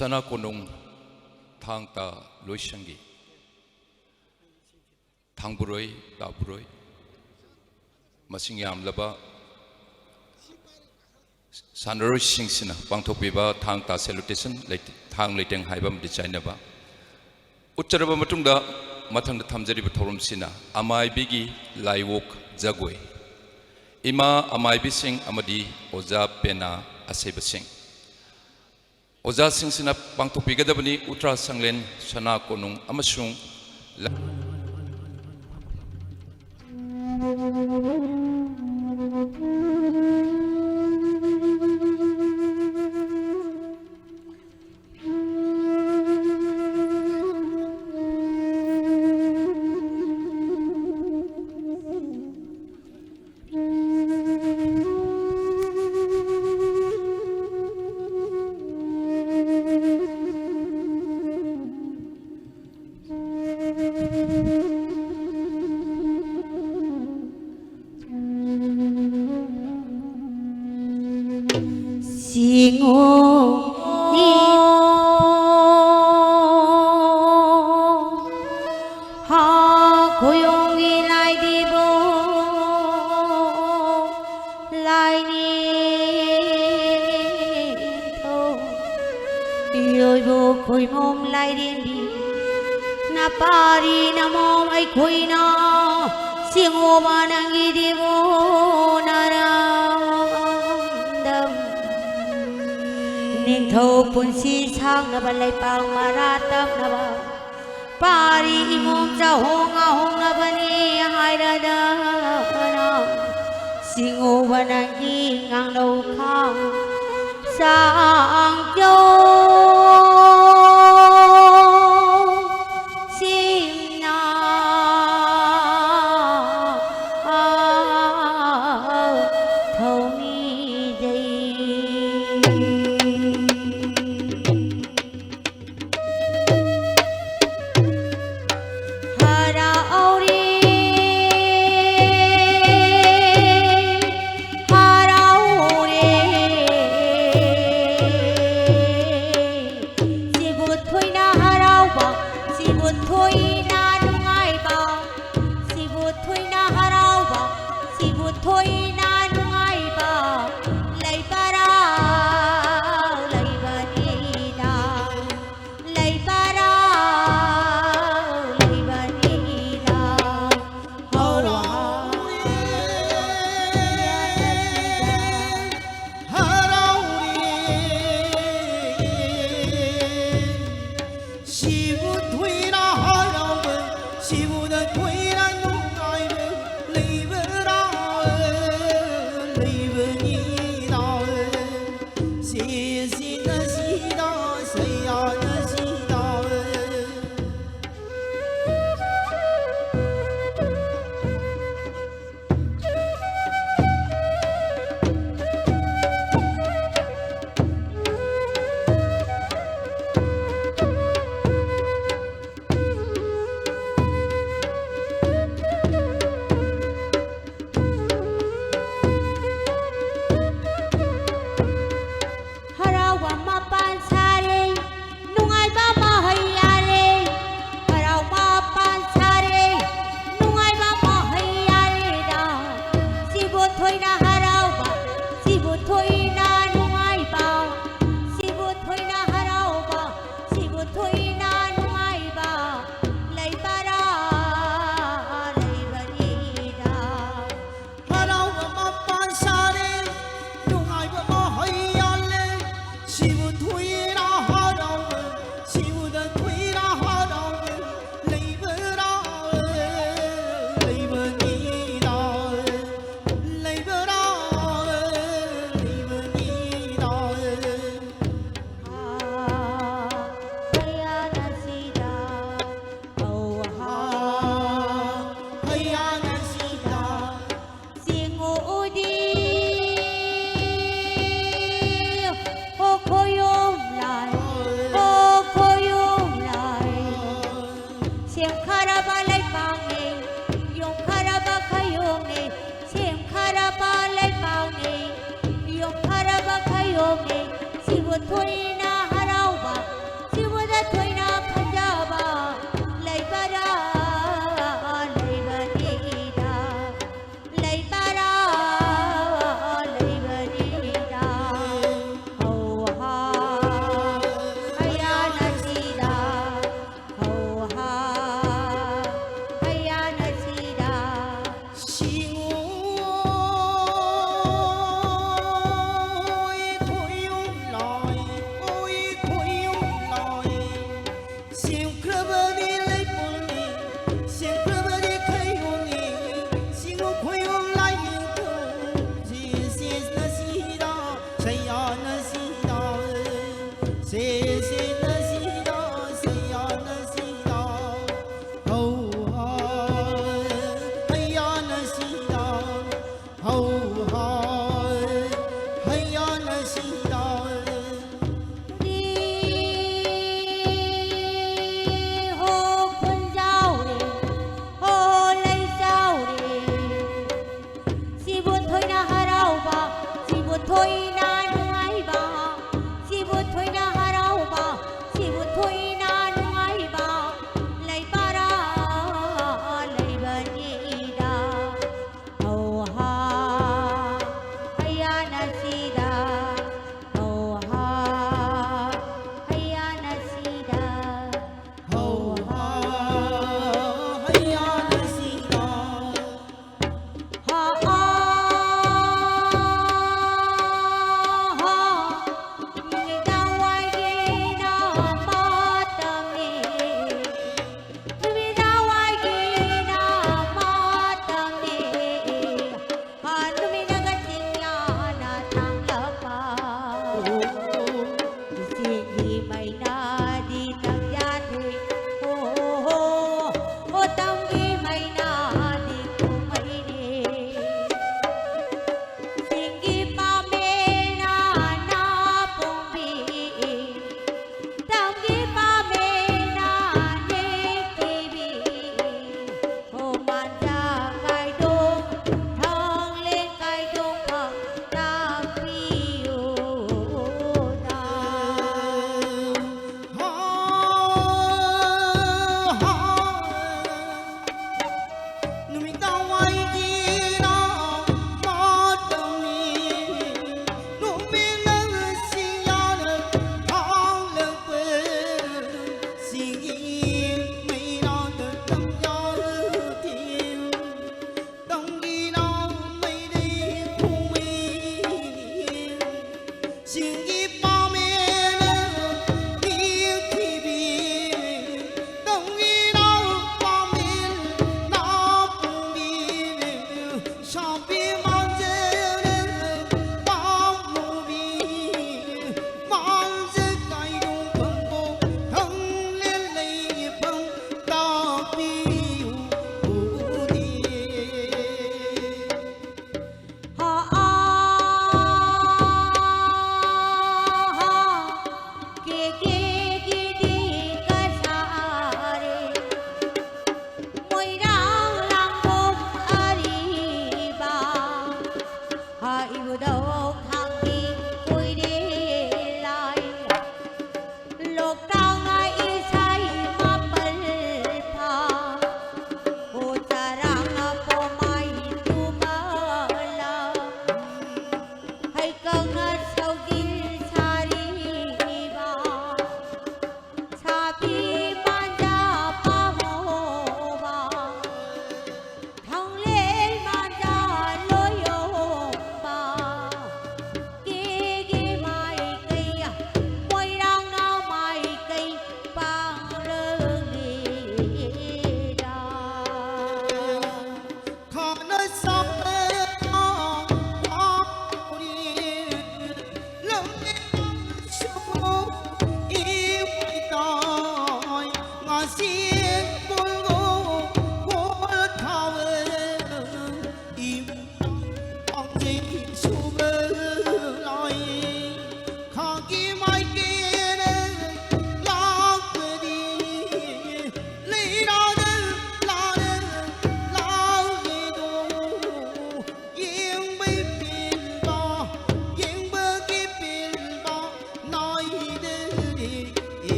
ꯁꯅꯥ ꯀꯣꯅꯨꯡ ꯊꯥꯡ ꯇꯥ ꯂꯣꯏꯁꯪꯒꯤ ꯊꯥꯡꯕꯨꯔꯣꯏ, ꯇꯥꯕꯨꯔꯣꯏ, ꯃꯁꯤꯡ ꯌꯥꯝꯂꯕ ꯁꯥꯟꯅꯔꯣꯏꯁꯤꯡꯁꯤꯅ ꯄꯥꯡꯊꯣꯛꯄꯤꯕ ꯊꯥꯡ ꯇꯥ salutation, ꯂꯩ-, ꯊꯥꯡ ꯂꯩꯇꯦꯡ ꯍꯥꯏꯕ ꯑꯃꯗꯤ ꯆꯥꯏꯅꯕ ꯎꯠꯆꯔꯕ ꯃꯇꯨꯡꯗ, ꯃꯊꯪꯗ ꯊꯝꯖꯔꯤꯕ ꯊꯧꯔꯝꯁꯤꯅ ꯑꯃꯥꯏꯕꯤꯒꯤ ꯂꯥꯏꯋꯣꯛ ꯖꯒꯣꯏ, ꯏꯃꯥ ꯑꯃꯥꯏꯕꯤꯁꯤꯡ ꯑꯃꯗꯤ ꯑꯣꯖꯥ ꯄꯦꯅꯥ ꯑꯁꯩꯕꯁꯤꯡ꯫ ꯑꯣꯖꯥꯁꯤꯡꯁꯤꯅ ꯄꯥꯡꯊꯣꯛꯄꯤꯒꯗꯕꯅꯤ ꯎꯇ꯭ꯔꯥ ꯁꯪꯂꯦꯟ, ꯁꯅꯥ ꯀꯣꯅꯨꯡ ꯑꯃꯁꯨꯡ ꯂ- ꯁꯤꯡꯉꯣ ꯍꯥ ꯈꯣꯌꯣꯡꯒꯤ ꯂꯥꯏꯗꯤꯕꯣ ꯂꯥꯏꯅꯤꯡꯊꯧ ꯏꯔꯣꯏꯕꯨ ꯈꯣꯏꯃꯣꯝ ꯂꯥꯏꯔꯦꯝꯕꯤ ꯅꯄꯥꯔꯤ ꯅꯃꯣꯝ ꯑꯩꯈꯣꯏꯅ ꯁꯤꯡꯉꯣꯕ ꯅꯪꯒꯤꯗꯤꯕꯣ ꯅꯔꯥꯟꯗꯝ ꯅꯤꯡꯊꯧ ꯄꯨꯟꯁꯤ ꯁꯥꯡꯅꯕ ꯂꯩꯄꯥꯛ ꯃꯔꯥ ꯇꯞꯅꯕ ꯄꯥꯔꯤ ꯏꯃꯣꯝ ꯆꯥꯍꯣꯡ ꯉꯥꯍꯣꯡꯅꯕꯅꯤ ꯍꯥꯏꯔꯗꯅ ꯁꯤꯡꯉꯨꯕ ꯅꯪꯒꯤ ꯉꯥꯡꯂꯧ ꯈꯥꯡ ꯆꯥꯡ ꯌꯧ ꯁꯤꯡꯅ ꯊꯧꯃꯤꯗꯩ ꯍꯔꯥꯎꯔꯦ, ꯍꯔꯥꯎꯔꯦ꯫ ꯊꯣꯏꯅ ꯍꯔꯥꯎꯕ, ꯁꯤꯕꯨꯗ ꯊꯣꯏꯅ ꯅꯨꯡꯉꯥꯏꯕ ꯂꯩꯕ꯭ꯔꯥ? ꯂꯩꯕꯅꯤꯗ꯫ ꯁꯤꯁꯤꯅ ꯁꯤꯗ, ꯁꯩꯌꯥꯅ ꯁꯤꯗ꯫ ꯍꯔꯥꯎꯕ ꯃꯄꯥꯟ ꯁꯥꯔꯦ, ꯅꯨꯡꯉꯥꯏꯕ ꯃꯍꯩ ꯌꯥꯜꯂꯦ꯫ ꯍꯔꯥꯎ ꯃꯄꯥꯟ ꯁꯥꯔꯦ, ꯅꯨꯡꯉꯥꯏꯕ ꯃꯍꯩ ꯌꯥꯜꯂꯦꯗ꯫ ꯁꯤꯕꯨ ꯊꯣꯏꯅ ꯍꯔꯥꯎꯕ, ꯁꯤꯕꯨ ꯊꯣꯏꯅ ꯅꯨꯡꯉꯥꯏꯕ, ꯁꯤꯕꯨ ꯊꯣꯏꯅ ꯍꯔꯥꯎꯕ, ꯁꯤꯕꯨ ꯊꯣꯏꯅ ꯅꯨꯡꯉꯥꯏꯕ ꯂꯩꯕꯔꯥ? ꯂꯩꯕꯅꯤꯗ꯫ ꯍꯔꯥꯎꯕ ꯃꯄꯥꯟ ꯁꯥꯔꯦ, ꯅꯨꯡꯉꯥꯏꯕ ꯃꯍꯩ ꯌꯥꯜꯂꯦ꯫ ꯁꯤꯕꯨ ꯊꯣꯏꯅ ꯍꯔꯥꯎꯕ, ꯁꯤꯕꯨꯗ ꯊꯣꯏꯅ ꯍꯔꯥꯎꯕ ꯂꯩꯕ꯭ꯔꯥ? ꯂꯩꯕꯅꯤꯗ, ꯂꯩꯕ꯭ꯔꯥ? ꯂꯩꯕꯅꯤꯗ꯫ ꯍꯩꯌꯥꯅ ꯁꯤꯗ, ꯍꯧ ꯍꯥ, ꯍꯩꯌꯥꯅ ꯁꯤꯗ꯫ ꯆꯤꯡꯉꯨꯗꯤ, ꯍꯣ ꯈꯣꯌꯣꯝ ꯂꯥꯏ, ꯍꯣ ꯈꯣꯌꯣꯝ ꯂꯥꯏ꯫ ꯁꯦꯝꯈ꯭ꯔꯕ ꯂꯩꯄꯥꯛꯅꯤ, ꯌꯣꯝꯈ꯭ꯔꯕ ꯈꯌꯣꯝꯅꯤ, ꯁꯦꯝꯈ꯭ꯔꯕ ꯂꯩꯄꯥꯛꯅꯤ, ꯌꯣꯝꯈ꯭ꯔꯕ ꯈꯌꯣꯝꯅꯤ꯫ ꯁꯤꯕꯨ ꯊꯣꯏꯅ ꯍꯔꯥꯎꯕ, ꯁꯤꯕꯨꯗ ꯊꯣꯏꯅ ꯐꯖꯕ ꯂꯩꯕꯔꯥ? ꯂꯩꯕꯅꯤꯗ, ꯂꯩꯕꯔꯥ? ꯂꯩꯕꯅꯤꯗ꯫ ꯍꯧ ꯍꯥ, ꯍꯩꯌꯥꯅ ꯁꯤꯗ꯫ ꯍꯧ ꯍꯥ, ꯍꯩꯌꯥꯅ ꯁꯤꯗ꯫ ꯁꯤꯡꯉꯣꯏ ꯈꯣꯌꯨꯝ ꯂꯥꯏ, ꯑꯣꯏ ꯈꯣꯌꯨꯝ ꯂꯥꯏ꯫ ꯁꯦꯝꯈ꯭ꯔ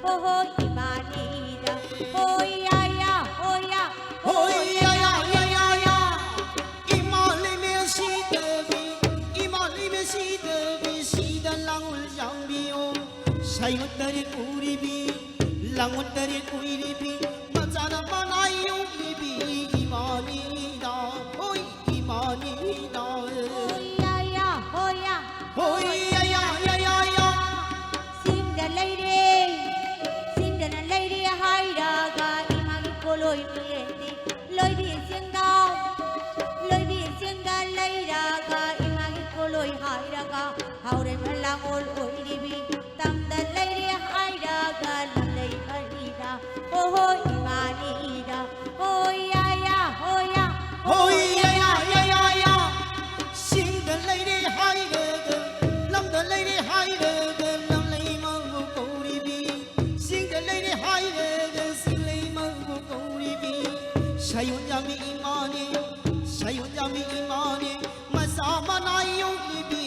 ꯍꯣ ꯍꯣ ꯏꯃꯥꯅꯤꯗ ꯍꯣꯏ ꯌꯥ ꯌꯥ ꯍꯣꯏ ꯌꯥ ꯍꯣꯏ ꯌꯥ ꯌꯥ ꯌꯥ ꯌꯥ ꯌꯥ꯫ ꯏꯃꯥ ꯂꯩꯃꯦ ꯁꯤꯗꯕꯤ, ꯏꯃꯥ ꯂꯩꯃꯦ ꯁꯤꯗꯕꯤ, ꯁꯤꯗ ꯂꯥꯡꯉꯨꯜ ꯌꯥꯝꯕꯤꯌꯣ꯫ ꯁꯥꯏꯌꯣꯟ ꯇꯔꯦꯠ ꯎꯔꯤꯕꯤ, ꯂꯥꯡꯉꯣꯟ ꯇꯔꯦꯠ ꯎꯏꯔꯤꯕꯤ, ꯃꯆꯥꯅ ꯃꯅꯥ ꯌꯣꯛꯂꯤꯕꯤ ꯏꯃꯥꯅꯤꯗ ꯍꯣꯏ ꯏꯃꯥꯅꯤꯗ꯫ ꯍꯣꯏ ꯌꯥ ꯌꯥ ꯍꯣꯏ ꯌꯥ ꯍꯣꯏ ꯌꯥ ꯌꯥ ꯌꯥ ꯌꯥ ꯌꯥ꯫ ꯆꯤꯡꯗ ꯂꯩꯔꯦ ꯆꯤꯡꯗꯅ ꯂꯩꯔꯦ ꯍꯥꯏꯔꯒ ꯏꯃꯥꯒꯤ ꯄꯣꯂꯣꯏ ꯃꯤꯔꯦꯟꯗꯤ ꯂꯣꯏꯕꯤ ꯆꯤꯡꯗ ꯂꯣꯏꯕꯤ ꯆꯤꯡꯗ ꯂꯩꯔꯒ ꯏꯃꯥꯒꯤ ꯄꯣꯂꯣꯏ ꯍꯥꯏꯔꯒ ꯍꯥꯎꯔꯦꯟꯕ ꯂꯥꯡꯒꯣꯜ ꯑꯣꯏꯔꯤꯕꯤ ꯇꯝꯗ ꯂꯩꯔꯦ ꯍꯥꯏꯔꯒ ꯂꯝꯂꯩ ꯃꯔꯤꯗ ꯍꯣ ꯍꯣ ꯏꯃꯥꯅꯤꯗ ꯍꯣꯏ ꯌꯥ ꯌꯥ ꯍꯣꯏ ꯌꯥ ꯍꯣꯏ ꯌꯥ ꯌꯥ ꯌꯥ ꯌꯥ ꯌꯥ꯫ ꯆꯤꯡꯗ ꯂꯩꯔꯦ ꯍꯥꯏꯔꯒ ꯂꯝꯗ ꯂꯩꯔꯦ ꯍꯥꯏꯔꯒ ꯂꯝꯂꯩ ꯃꯥꯡꯕ ꯀꯧꯔꯤꯕꯤ꯫ ꯆꯤꯡꯗ ꯂꯩꯔꯦ ꯍꯥꯏꯔꯒ ꯆꯤꯡꯂꯩ ꯃꯥꯡꯕ ꯀꯧꯔꯤꯕꯤ꯫ ꯁꯥꯌꯣꯟ ꯌꯥꯝꯕꯤ ꯏꯃꯥꯅꯦ ꯁꯥꯌꯣꯟ ꯌꯥꯝꯕꯤ ꯏꯃꯥꯅꯦ꯫ ꯃꯆꯥ ꯃꯅꯥ ꯌꯣꯛꯂꯤꯕꯤ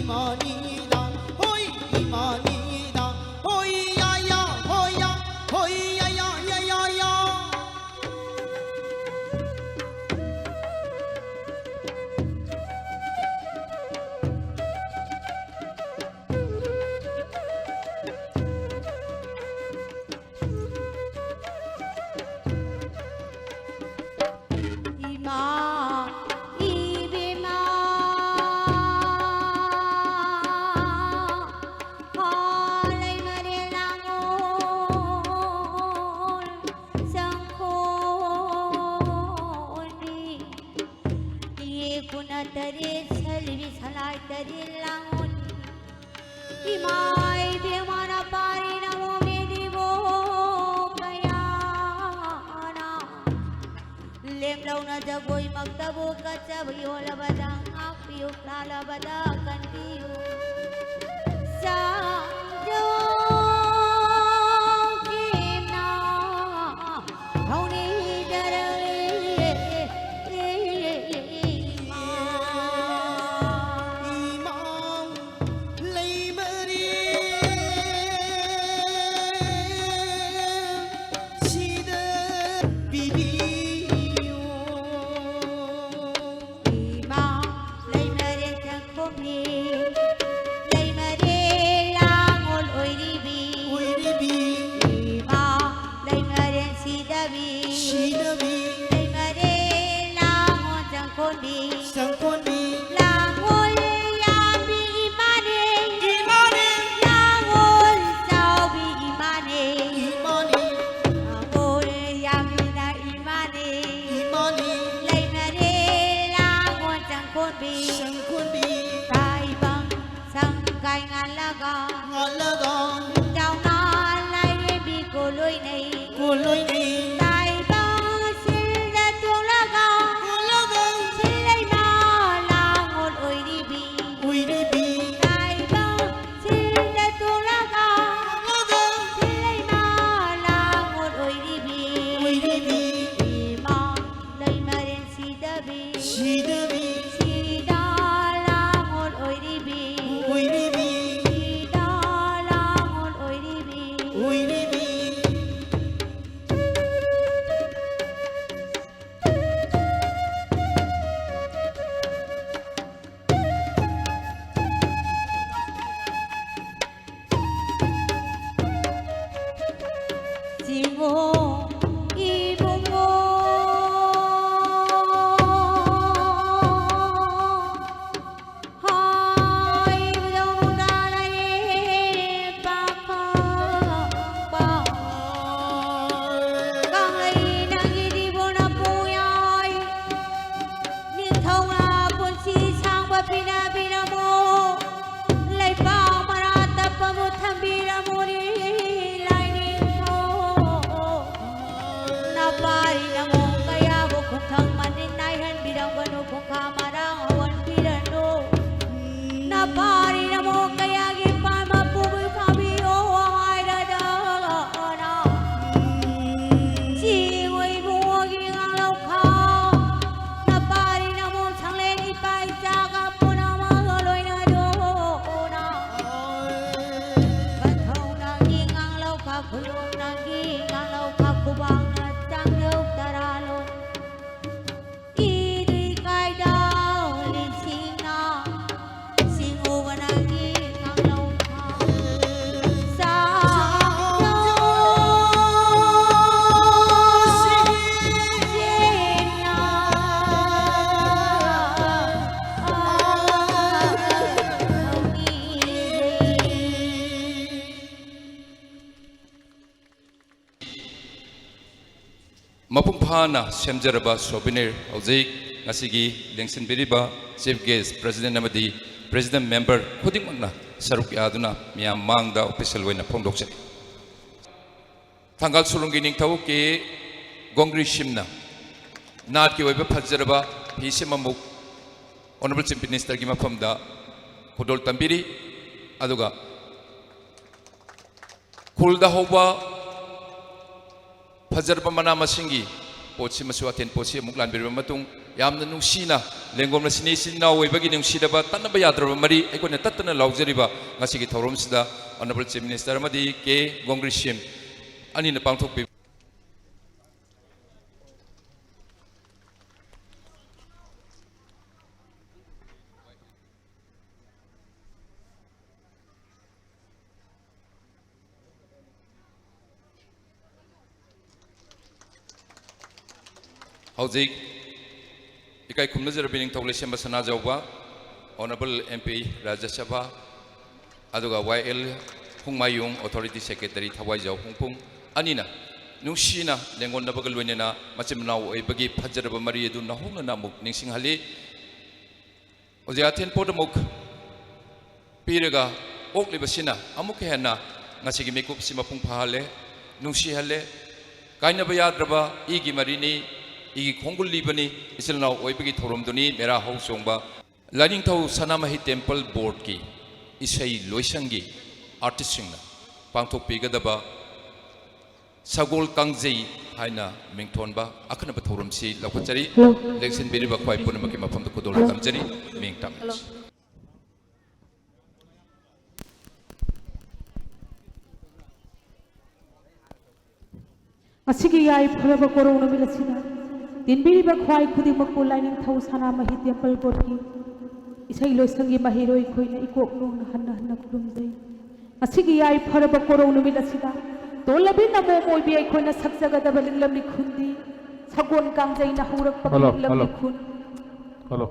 ꯏꯃꯥꯅꯤꯗ ꯍꯣꯏ ꯏꯃꯥꯅꯤꯗ ꯍꯣꯏ ꯌꯥ ꯌꯥ ꯍꯣꯏ ꯌꯥ ꯍꯣꯏ ꯌꯥ ꯌꯥ ꯌꯥ ꯌꯥ ꯌꯥ꯫ ꯏꯃꯥ ꯏꯕꯦꯝꯃ ꯍꯥ ꯂꯩꯃꯔꯦ ꯂꯥꯡꯉꯣꯜ ꯆꯪꯈꯣꯜꯅꯤ ꯏꯌꯦ ꯀꯨꯟꯅ ꯇꯔꯦꯠ ꯁꯂꯤꯕꯤ ꯁꯂꯥꯏ ꯇꯔꯦꯠ ꯂꯥꯡꯉꯣꯜ ꯏꯃꯥ ꯏꯕꯦꯝꯃꯅ ꯄꯥꯔꯤ ꯅꯃꯣ ꯃꯦꯗꯤꯕꯣ ꯀꯌꯥꯅ ꯂꯦꯝꯂꯧꯅ ꯖꯒꯣꯏꯃꯛꯇꯕꯨ ꯀꯠꯆꯕ ꯌꯣꯜꯂꯕꯗ ꯉꯥꯛꯄꯤꯌꯨ ꯂꯥꯜꯂꯕꯗ ꯀꯟꯕꯤꯌꯨ ꯆꯥꯡꯖꯧꯒꯤꯅ ꯊꯧꯅꯤꯖꯔꯦ ꯏꯃꯥ ꯏꯃꯥ ꯂꯩꯃꯔꯤ ꯏꯕꯨꯡꯉꯣ, ꯏꯕꯨꯡꯉꯣ, ꯍꯥꯏꯕꯗꯧꯅ ꯂꯥꯏꯔꯦꯝ ꯄꯥꯈꯪ ꯄꯥꯎ꯫ ꯀꯪꯂꯩ ꯅꯪꯒꯤꯗꯤꯕꯣ ꯅꯄꯨꯡ ꯌꯥꯏ꯫ ꯅꯤꯡꯊꯧꯅ ꯄꯨꯟꯁꯤ ꯁꯥꯡꯕ ꯄꯤꯅꯕꯤꯔꯝꯃꯣ꯫ ꯂꯩꯄꯥꯛ ꯃꯔꯥ ꯇꯞꯄꯕꯨ ꯊꯝꯕꯤꯔꯝꯃꯨꯅꯤ ꯂꯥꯏꯅꯤꯡꯊꯧ꯫ ꯅꯄꯥꯔꯤ ꯅꯃꯣ ꯀꯌꯥꯕꯨ ꯈꯨꯟꯊꯪ ꯃꯅꯤꯟ ꯅꯥꯏꯍꯟꯕꯤꯔꯝꯒꯅꯨ, ꯈꯣꯡꯈꯥ ꯃꯔꯥꯡ ꯍꯧꯍꯟꯕꯤꯔꯅꯨ꯫ ꯅꯄꯥꯔꯤ ꯅꯃꯣ ꯀꯌꯥꯒꯤ ꯄꯥꯟꯕ ꯄꯨꯕꯤ ꯐꯥꯕꯤꯌꯣ ꯍꯥꯏꯔꯗꯅ꯫ ꯆꯤꯡ ꯏꯕꯨꯡꯉꯣꯒꯤ ꯉꯥꯡꯂꯧꯈꯥ ꯅꯄꯥꯔꯤ ꯅꯃꯣ ꯁꯪꯂꯦꯟ ꯏꯄꯥ ꯏꯆꯥꯒ ꯄꯨꯝꯅꯃꯛ ꯂꯣꯏꯅꯗꯨꯅ꯫ ꯄꯟꯊꯧ ꯅꯪꯒꯤ ꯉꯥꯡꯂꯧꯈꯥ ꯈꯨꯌꯨꯝ ꯅꯪꯒꯤ ꯉꯥꯡꯂꯧꯈꯥ ꯈꯨꯕꯥꯛꯅ ꯆꯥꯡꯌꯧ ꯇꯔꯥ ꯂꯣꯟ꯫ ꯏꯗꯨꯏ ꯀꯥꯏꯗ ꯂꯤꯁꯤꯡꯅ ꯁꯤꯡꯎꯕ ꯅꯪꯒꯤ ꯉꯥꯡꯂꯧꯈꯥ꯫ ꯃꯄꯨꯡ ꯐꯥꯅ ꯁꯦꯝꯖꯔꯕ souvenir ꯍꯧꯖꯤꯛ ꯉꯁꯤꯒꯤ ꯂꯦꯡꯁꯤꯟꯕꯤꯔꯤꯕ Chief Guest, President ꯑꯃꯗꯤ President Member ꯈꯨꯗꯤꯡꯃꯛꯅ ꯁꯔꯨꯛ ꯌꯥꯗꯨꯅ ꯃꯤꯌꯥꯝ ꯃꯥꯡꯗ official ꯑꯣꯏꯅ ꯐꯣꯡꯗꯣꯛꯆꯔꯤ꯫ ꯊꯪꯒꯥꯜ ꯁꯨꯔꯨꯡꯒꯤ ꯅꯤꯡꯊꯧ ꯀꯦ ꯒꯣꯡꯒ꯭ꯔꯤ ꯁꯤꯝꯅ ꯅꯥꯠꯀꯤ ꯑꯣꯏꯕ ꯐꯖꯔꯕ ꯐꯤꯁꯦꯝ ꯑꯃꯨꯛ Honourable Chief Minister ꯒꯤ ꯃꯐꯝꯗ ꯈꯨꯗꯣꯜ ꯇꯝꯕꯤꯔꯤ꯫ ꯑꯗꯨꯒ ꯈꯨꯜꯗ ꯍꯧꯕ ꯐꯖꯔꯕ ꯃꯅꯥ ꯃꯁꯤꯡꯒꯤ ꯄꯣꯠꯁꯤꯃꯁꯨ, ꯑꯊꯦꯟ ꯄꯣꯠꯁꯤ ꯑꯃꯨꯛ ꯂꯥꯟꯕꯤꯔꯕ ꯃꯇꯨꯡ, ꯌꯥꯝꯅ ꯅꯨꯡꯁꯤꯅ, ꯂꯦꯡꯒꯣꯝ ꯑꯁꯤꯅꯤ ꯏꯆꯤꯟ ꯏꯅꯥꯎ ꯑꯣꯏꯕꯒꯤ ꯅꯨꯡꯁꯤꯅꯕ ꯇꯠꯅꯕ ꯌꯥꯗ꯭ꯔꯕ ꯃꯔꯤ ꯑꯩꯈꯣꯏꯅ ꯇꯠꯇꯅ ꯂꯥꯎꯖꯔꯤꯕ ꯉꯁꯤꯒꯤ ꯊꯧꯔꯝꯁꯤꯗ Honourable Chief Minister ꯑꯃꯗꯤ ꯀꯦ ꯒꯣꯡꯒ꯭ꯔꯤ ꯁꯤꯝ ꯑꯅꯤꯅ ꯄꯥꯡꯊꯣꯛꯄꯤꯕ ꯍꯧꯖꯤꯛ ꯏꯀꯥꯏ ꯈꯨꯝꯅꯖꯔꯕ ꯅꯤꯡꯊꯧ ꯂꯩꯁꯦꯝꯕ ꯁꯅꯥꯖꯥꯎꯕ, Honourable M P Rajya Sabha, ꯑꯗꯨꯒ Y L ꯍꯨꯡꯃꯥꯌꯨꯡ, Authority Secretary ꯊꯋꯥꯏꯖꯥꯎ ꯍꯨꯡꯄꯨꯡ ꯑꯅꯤꯅ ꯅꯨꯡꯁꯤꯅ ꯂꯦꯡꯒꯣꯟꯅꯕꯒ ꯂꯣꯏꯅꯅ ꯃꯆꯤꯟ ꯃꯅꯥꯎ ꯑꯣꯏꯕꯒꯤ ꯐꯖꯔꯕ ꯃꯔꯤ ꯑꯗꯨ ꯅꯧꯍꯧꯅꯅ ꯑꯃꯨꯛ ꯅꯤꯡꯁꯤꯡꯍꯜꯂꯤ꯫ ꯑꯣꯖꯥ ꯑꯊꯦꯟꯄꯣꯠ ꯑꯃꯨꯛ ꯄꯤꯔꯒ ꯑꯣꯛꯂꯤꯕꯁꯤꯅ ꯑꯃꯨꯛꯀ ꯍꯦꯟꯅ ꯉꯁꯤꯒꯤ ꯃꯤꯀꯨꯞꯁꯤ ꯃꯄꯨꯡ ꯐꯥꯍꯜꯂꯦ, ꯅꯨꯡꯁꯤꯍꯜꯂꯦ꯫ ꯀꯥꯏꯅꯕ ꯌꯥꯗ꯭ꯔꯕ ꯏꯒꯤ ꯃꯔꯤꯅꯤ, ꯏꯒꯤ ꯈꯣꯡꯒꯨꯜ ꯂꯤꯕꯅꯤ, ꯏꯆꯤꯜ ꯏꯅꯥꯎ ꯑꯣꯏꯕꯒꯤ ꯊꯧꯔꯝꯗꯨꯅꯤ ꯃꯦꯔꯥ ꯍꯧ ꯆꯣꯡꯕ꯫ ꯂꯥꯏꯅꯤꯡꯊꯧ ꯁꯅꯥꯃꯍꯤ ꯇꯦꯝꯄꯜ ꯕꯣꯔꯗꯀꯤ ꯏꯁꯩ ꯂꯣꯏꯁꯪꯒꯤ ꯑꯥꯔꯇꯤꯁꯁꯤꯡꯅ ꯄꯥꯡꯊꯣꯛꯄꯤꯒꯗꯕ ꯁꯒꯣꯜ ꯀꯥꯡꯖꯩ ꯍꯥꯏꯅ ꯃꯤꯡꯊꯣꯟꯕ ꯑꯈꯟꯅꯕ ꯊꯧꯔꯝꯁꯤ ꯂꯧꯈꯠꯆꯔꯤ꯫ ꯍꯜꯂꯣ꯫ ꯂꯦꯡꯁꯤꯟꯕꯤꯔꯤꯕ ꯈ꯭ꯋꯥꯏ ꯄꯨꯝꯅꯃꯛꯀꯤ ꯃꯐꯝꯗ ꯈꯨꯗꯣꯜ ꯍꯜꯂꯣ꯫ ꯇꯝꯖꯔꯤ꯫ ꯃꯤꯡ ꯇꯝꯖꯔꯤ꯫ ꯍꯜꯂꯣ꯫ ꯉꯁꯤꯒꯤ ꯌꯥꯏꯐꯔꯕ ꯀꯣꯔꯧ ꯅꯨꯃꯤꯠ ꯑꯁꯤꯗ ꯇꯤꯟꯕꯤꯔꯤꯕ ꯈ꯭ꯋꯥꯏ ꯈꯨꯗꯤꯡꯃꯛꯄꯨ ꯂꯥꯏꯅꯤꯡꯊꯧ ꯁꯅꯥꯃꯍꯤ ꯇꯦꯝꯄꯜ ꯕꯣꯔꯗꯀꯤ ꯏꯁꯩ ꯂꯣꯏꯁꯪꯒꯤ ꯃꯍꯩꯔꯣꯏ ꯑꯩꯈꯣꯏꯅ ꯏꯀꯣꯛ ꯅꯣꯡꯅ ꯍꯟꯅ ꯍꯟꯅ ꯈꯨꯔꯨꯝꯖꯩ꯫ ꯉꯁꯤꯒꯤ ꯌꯥꯏꯐꯔꯕ ꯀꯣꯔꯧ ꯅꯨꯃꯤꯠ ꯑꯁꯤꯗ ꯇꯣꯜꯂꯕꯤ ꯅꯃꯣꯝ ꯑꯣꯏꯕꯤ ꯑꯩꯈꯣꯏꯅ ꯁꯛꯆꯒꯗꯕ ꯂꯤꯛꯂꯝ ꯂꯤꯈꯨꯟꯗꯤ ꯁꯒꯣꯜ ꯀꯥꯡꯖꯩꯅ ꯍꯧꯔꯛꯄꯒꯤ ꯍꯜꯂꯣ, ꯂꯤꯛꯂꯝ ꯍꯜꯂꯣ꯫ ꯂꯤꯈꯨꯟ꯫ ꯍꯜꯂꯣ꯫